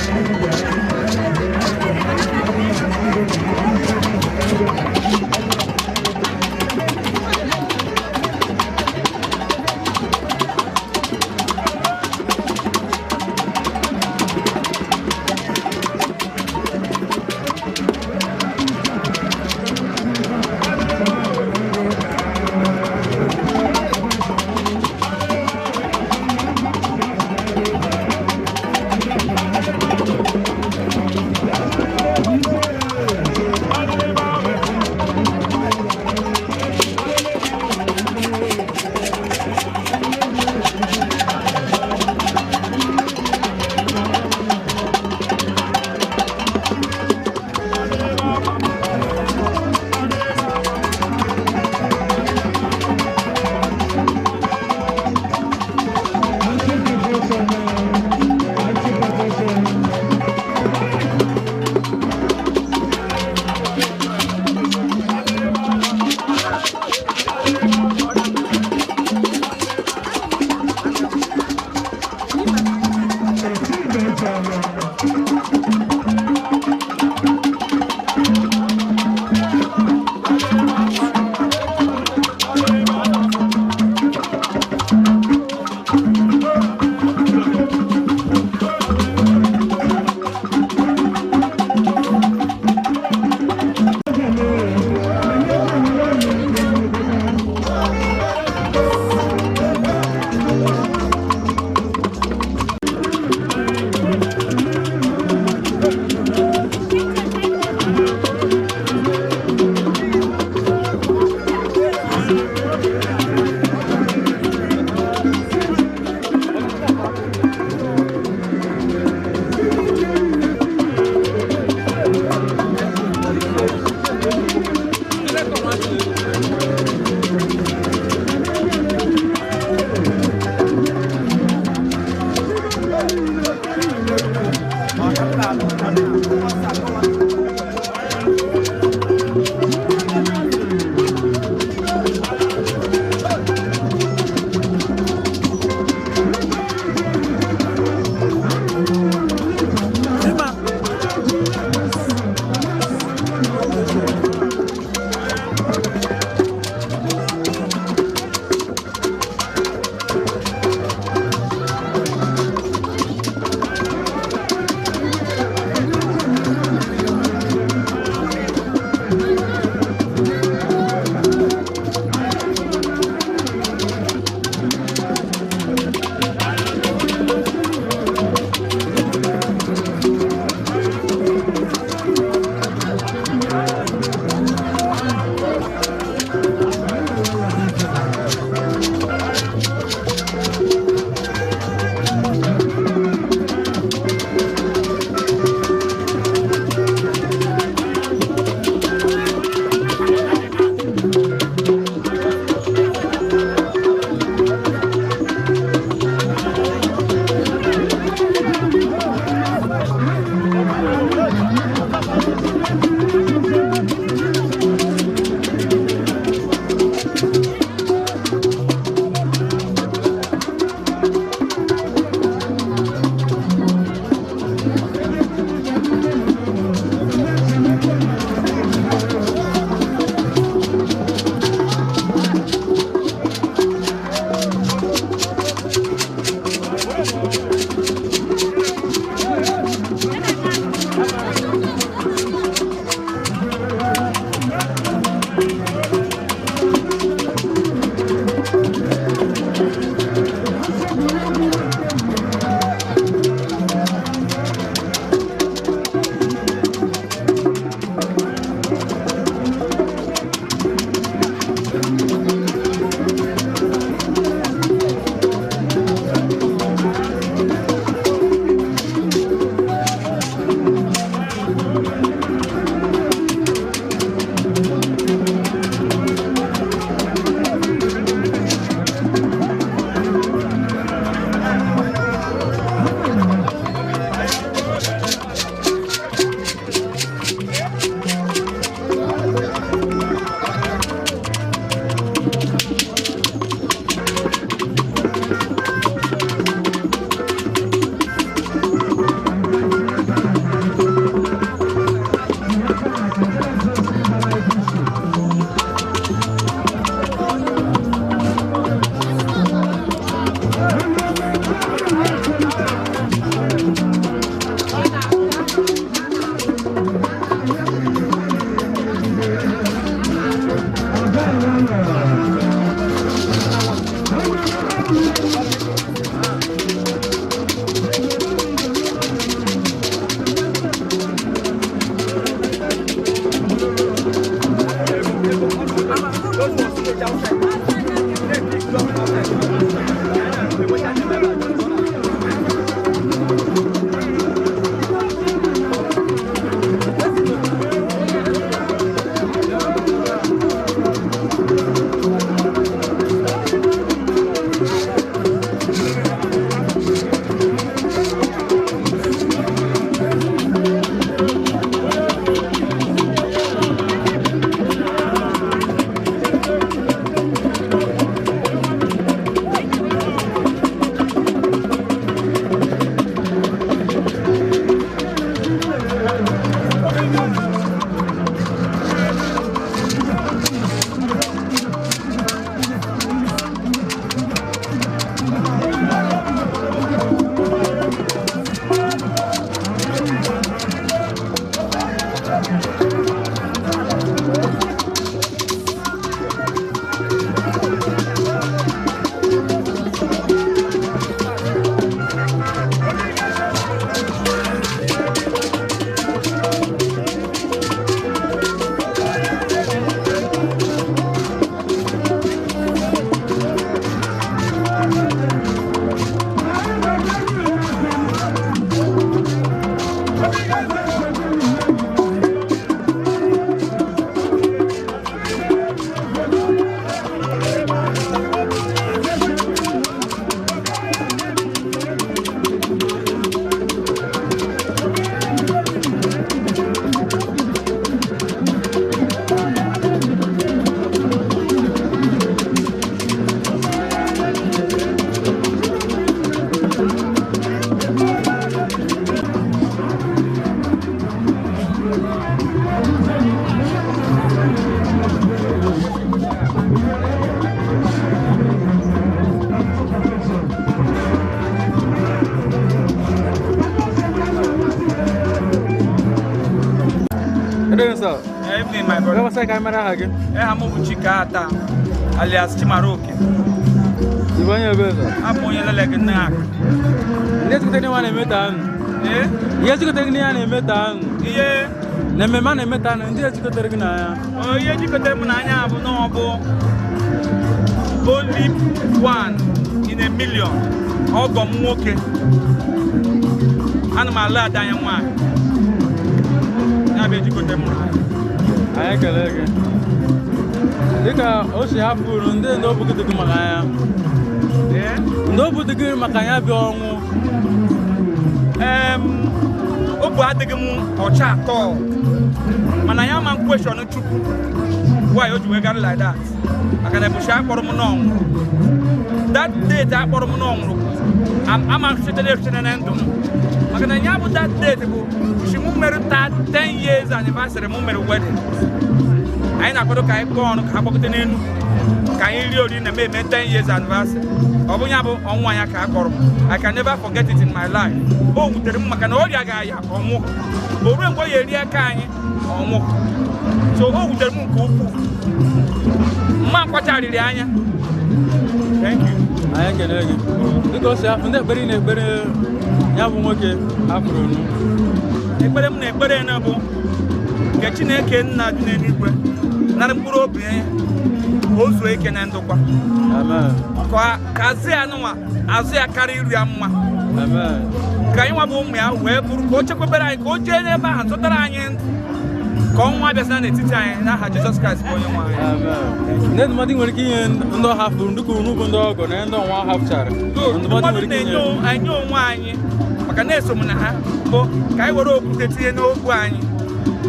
Thank you. Good evening, sir. Good evening, my brother. What's that camera again? I'm Chika Ata, alias Chimaroke. You want your brother? I'm on your leg now. Let's go to one meter. Eh? Yes, you go to any meter. Yeah. Nemema meter, and yes, you go to the Oh, yeah, you could no only one in a million. All gone walking. And my lad, I am one. Anyị ekele gị. Dịka o si hapụ uru ndị ndị obu gị maka ya. Ndị obu dị gị maka ya bịa ọnwụ. Obu adịghị m ọcha atọ. Mana ya ma question Chukwu. Why o ji wee gara like that? Maka na ebuchi akpọrọ m n'ọnwụ. That date akpọrọ m n'ọnwụ. Ama m sitere na ndụ m. Maka na ya bụ that date bụ she mere 10 years anniversary mụ mere wedding. Anyị na-akwado ka anyị kpọọ ọnụ ka ha kpọkọta n'elu ka anyị rie oriri na eme 10 years anniversary. Ọ bụ ya bụ ọnwụ anya ka a kpọrọ m. I can never forget it in my life. O wutere m maka na ọrịa ga-aya ọnwụ. O ruo mgbe ọ ya eri aka anyị ọnwụ. So o wutere m nke ukwuu. Mma nkwacharịrị anya. Thank you. Anyị ekele gị. Dịka o si hapụ ndị ekpere na-ekpere ya bụ nwoke hapụrụ unu. Ekpere m na-ekpere na bụ nke Chineke nna dị n'eluigwe nara mkpụrụ obi ya ka o zuo ike na ndokwa. Ka azụ ya nụnwa azụ ya karịa iru ya mma. Ka anyị nwa bụ ụmụ ya wee bụrụ ka o chekwabere anyị ka o jee n'ebe ahụ zụtara anyị ndụ ka ọnwa abịazina n'etiti anyị n'aha Jizọs Kraịst bụ onye nwe anyị. Ndị ndụmọdụ nwere ike inye ndị hapụrụ ndị kwuru bụ ndị ọgọ na ndị ọnwa hapụchara. Ndụmọdụ na-enye anyị onwe anyị maka na-eso m na ha bụ ka anyị were okwute tinye n'okwu anyị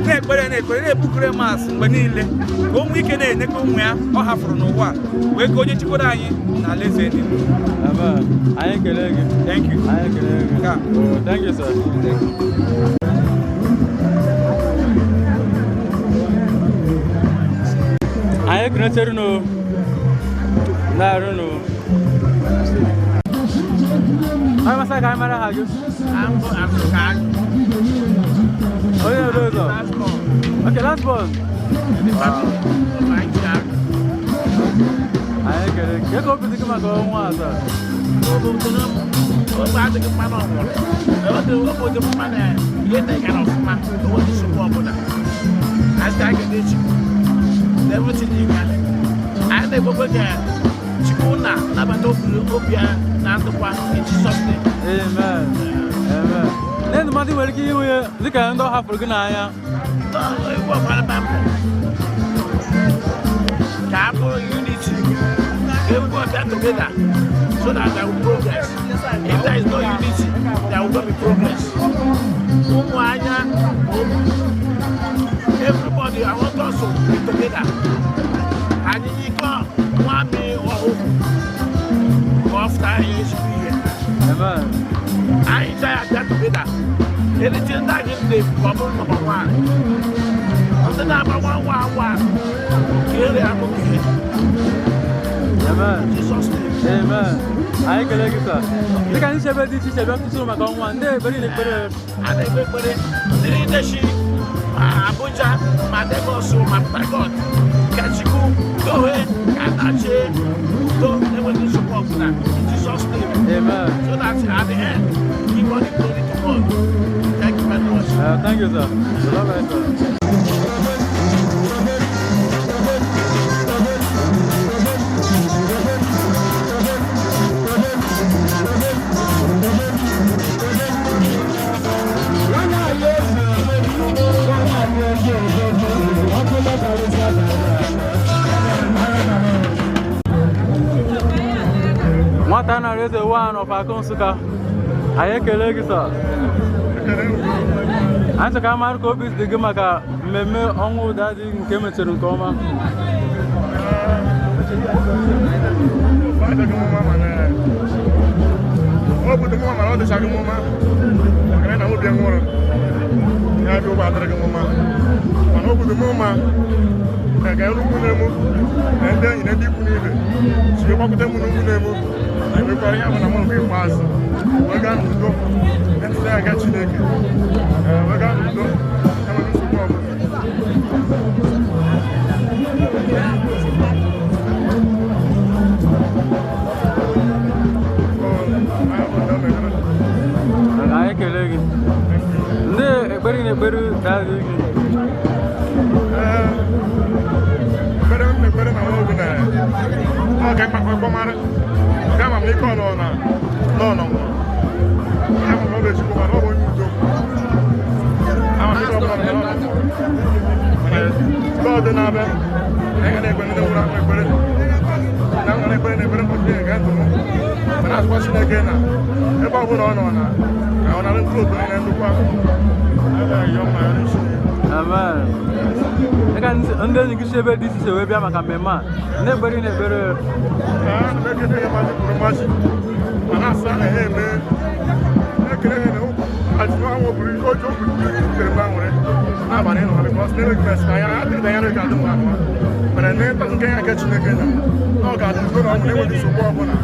na-ekpere na-ekpere na-ebukere maasị mgbe niile ka o nwee ike na-enekọ ụmụ ya ọ hafụrụ n'ụwa wee ka onye chikwara anyị na alaeze eluigwe. Amen. Anyị ekele gị. Thank you. Anyị ekele gị. Thank you, sir. Thank you. Anyị ekenetere unu na-arụ unu. Anyị masị ka anyị mara ha gị. Onye ebe ụzọ? Okay, last one. Anyị ekele gị. Ka obi dị gị maka ọnwa asaa? Obi adịghị mma na ọnwụrụ. Obi dị mma na ihe na-egara ọfụma, enweghị nsogbu ọbụla. Asị a ga-eji Chukwu. Everything you can. Anyị na-ekwekwe ka Chukwu na nabata obi ya na ndụkwa in Jesus name. Amen. Amen. Ndị ndụmọdụ nwere ike inwe dịka ndị ọ hapụrụ gị n'anya. Egwu ọgbara mbọ ka a bụrụ unity, ka egwu ọbịa together so that there will be progress. If there is no unity, there will not be progress. Ụmụ anya, everybody, I want us to be together. Anyị yikọ nwa mmiri ọhụụ ka ọ fụta anyị ezigbo ihe. Amen. Anyị cha ya bịa together. Anything that you need, ka ọ bụrụ number one. Ndị na-agba one one one, ka ere akụkọ ihe. Amen. Jesus name. Amen. Anyị ekele gị sir. Dịka anyị si ebe dị iche iche bịa tụtụrụ maka ọnwa, ndị ekpere na-ekpere. A na-ekpe ekpere ndị niile si Ma Abuja, ma Lagos, ma Port Harcourt. Ka Chukwu dowe ka nnachi udo enweghị nsogbu ọbụla. In Jesus' name. Amen. So that at the end, give all the glory to God. Thank you very much. Thank you, sir. Bye-bye, sir. Nwata nara eze one of Akụ Nsụka, anyị ekele gị, sir. Anyị chọrọ ka mara ka obi dị gị maka mmemme ọnwụ ụda dị nke mechara nke ọma. Ọ bụ dị mma, mana ọ dịchaghị m mma maka na obi nwụrụ ya dị ụgbọ adịrịghị m mma, mana ọ bụ dị m mma na ga nnukwu na-emu na ndị enyi na ndị ikwu niile si gbakwute m n'ugwu na-emu na emekwara ya bụ na mụ nke ikpeazụ wee gaa n'udo ntụzi aga Chineke, wee gaa n'udo enweghị nsogbu ọbụla. Anyị ekele gị. Ndị ekpere na-ekpere dadị gị? Ekpere m na-ekpere na nwa obi na ọ ga mkpakọ mkpọmara ga ama m n'ike ọ nọ na nọ nọ ama m na ọ bụ Chukwu, mana ọ bụ onye udo. Ama m ike ọ bụla nọ nọ, mana God na-abịa anyị ga na-ekpere ndị nwụrụ anwụ ekpere na m ga na-ekpere na ekpere mkpọchi nke ndụ m, mana asụkwa Chineke na ebe ọ bụla ọ nọ na ka ọ nara mkpụrụ obi na ndokwa ebe ayọ mma ya n'isi. Amen. Dịka ndị enyi gị si ebe dị iche iche wee bịa maka mmemme a, ndị ekpere na-ekpere? Ana m ekele ihe maji kwuru mmaji ma na-asa na ha eme ekele ha na ajụjụ ahụ buru oji o buru kere m aṅụrị n'abalị nọ bikọs na-enweghị m esi anya adịghị anya ga-adị m ahụ, mana na ịkpatụ nke ya nke Chineke na ọ ga-adị udo na ọnwụ na-enweghị nsogbu ọbụla.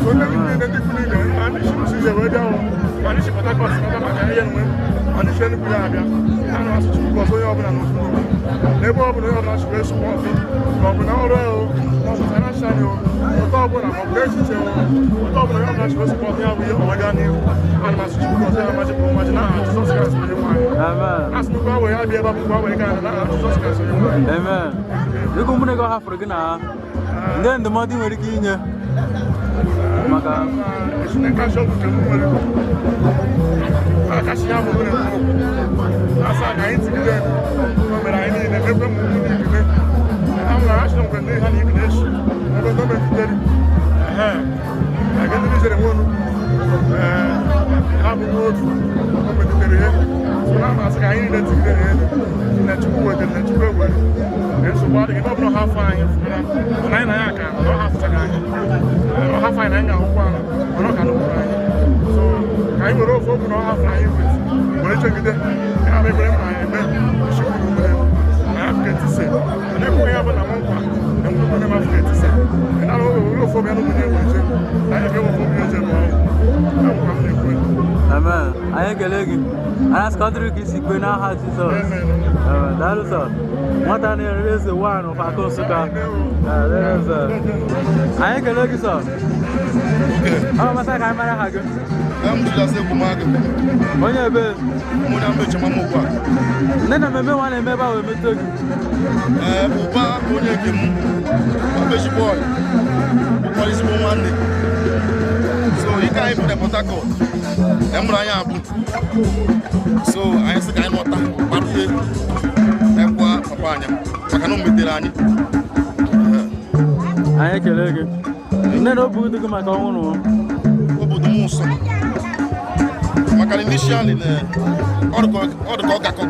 So ndị niile, ndị ikwu niile, ma ndị si ije wee bịa hụ, ma ndị si Port Harcourt nata maka ihe nwe, ma ndị si Enugu ya abịa, ha na-asụ Chukwu gọzie onye ọbụla n'otu n'otu n'ebe ọbụla onye ọbụla si wee sụpọtụ, ma ọ bụ na ọrụ o, ma ọ bụ financially o, ụtọ ọbụla, ma ọ bụ echiche o, ụtọ ọbụla onye ọbụla si wee sụpọtụ ya bụ ihe ọwa gaa n'ihu. Ana m asụ Chukwu gọzie ya maji pụrụ maji n'aha Jizọs Kraịst onye nwe anyị. Amen. Asị m gwa ya bịa ebe a bụ gwa wee gaa n'aha Jizọs Kraịst onye nwe anyị. Amen. Dịka ụmụnne gị ọ hafụrụ gị na ha, ndị ndụmọdụ ị nwere ike inye maka Chineke achọ bụ nke m nwere akasị ya bụ nwere na-asa ka anyị tigide o mere anyị niile ebe m ụmụ n'ibime ha nwere achọ mgbe ndị ha na ibi na-echi ebe ndị metụtara ehe aga ndị jere nwonu ha bụ otu o metụtara ihe so na amasị ka anyị niile tigide na elu na Chukwu wetara na Chukwu ewere na nsogbu adịghị ebe ọ bụla ha afọ anyị fụra, mana anyị na ya ka na ọ hafụchaghị anyị, ọ hafụ anyị na anyị ga-ahụkwa ahụ, mana ọ ka nụkwuru anyị. So ka anyị were ofe okwu na ọ hafụrụ anyị were chegide ya bụ ekpere m na eme Chukwu na na Afrịka etise mana ekwe ya bụ na m nkwa na mkpụrụ m Afrịka etise na were ofe obi ya na ụmụnne were je na anyị ga-ewe ofe obi eje n'ọrụ na nkwa m na-ekwe. Amen. Anyị ekele gị. Anyị asị ka ọ dịrị ka isi kpee n'aha Jizọs. Amen. Daalụ, sir. Nwata na-ere eze one of Akụ Nsụka. Daalụ, sir. Anyị ekele gị, sir. Ọ masị ka anyị mara aha gị. M Julius Ekwumago. Onye ebe? Mụ na mmechi mama ugbu a. Ndị na mmemme nwa na-eme ebe a wee metụ gị. Ee, ụba onye nke m, Mmechi boy, bụkwara ezigbo nwanne. So ike anyị bụ na Port Harcourt, na mụrụ anyị abụ. So anyị sị ka anyị nọta kparute ekwa papa anyị maka na o metere anyị. Anyị ekele gị. Nne na obi dị gị maka ọnwụ nụ? Obodo m nsọ. Maka na initially na ọ dị ka ọ gakọ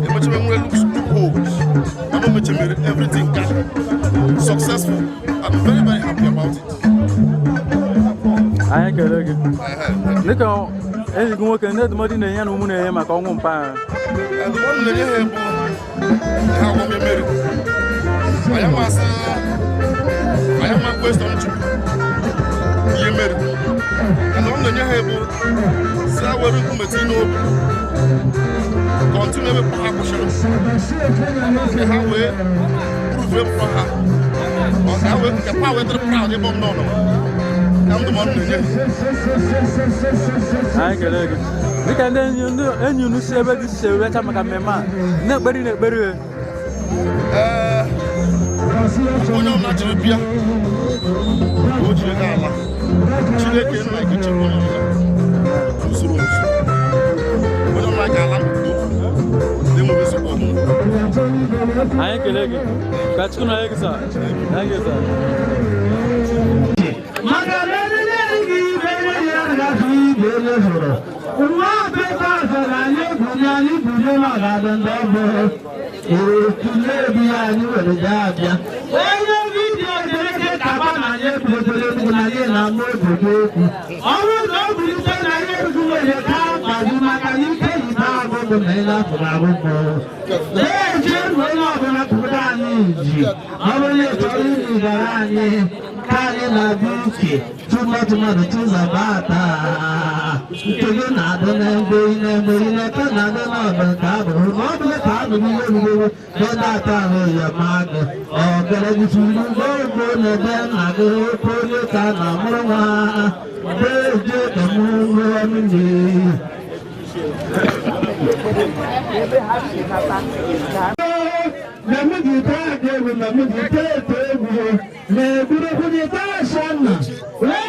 emechebe nwere loopholes, mana o mechemere everything ka successful. I'm very very happy about it. Anyị ekele gị. Dịka enyi gị nwoke, ndị ndụmọdụ na-enye na ụmụ na-enye maka ọnwụ mpa ha? Ndụmọdụ na-enye ha bụ ha agwọ mmeri anyị amasị anyị ama kwestọn Chukwu ihe mere, mana ọ na-enye ha bụ si ha were nkume tinye n'obi. Continue ebe papa ha kwụsịrị ka ha wee prove papa ha ọ ka ha wee ka papa wee dịrị proud ebe m nọ nọ ka ndụmọdụ na-enye. Anyị kelee gị dịka ndị enyi unu si ebe dị iche bịacha maka mmemme a na-ekperi na-ekperi. Ee, onye ọbụla jiri bịa ka o jiri gaa ala, Chineke nna ga-echekwa onye ọbụla n'usoro usoro, onye ọbụla ga-ala n'udo na-enweghị nsogbu ọbụla. Anyị kelee gị, ka Chukwu na gị sir. Thank you, sir. Maka na elele gị ibe ya gafe ibe onye hụrụ nwa pepe asara anyị egwunye anyị gwunye maka adị ndị ọbụ etule ebi ya anyị were jee abịa onye vidiyo ga-eke kaba na anyị ebutere Enugu na anyị na-ama obodo okwu ọ bụrụ na o bulite na anyị Enugu were ka akpazi maka na ike yibe agụ bụ na ị na-afụrụ ahụ mmụọ na-eje ndụ onye ọbụla pụta anyị ji ọ bụrụ na ị chọrọ imigara anyị ka anyị na-abịa uche tụmatụmadụ tụzabata nke gị na-adị n'ebe n'ebe n'ebe na-adị n'ọdụ nke abụrụ ma ọ bụrụ ka abụ n'ihe oriri n'ebe ahụ ya ma gị ọ gara gị ugbo n'ebe nna gị oke onye ka na-amụrụ nwa deje ka m nwee mmiri. Namiji ta egwu, namiji ta egwu, na-egwuregwu ta ashanna. Wee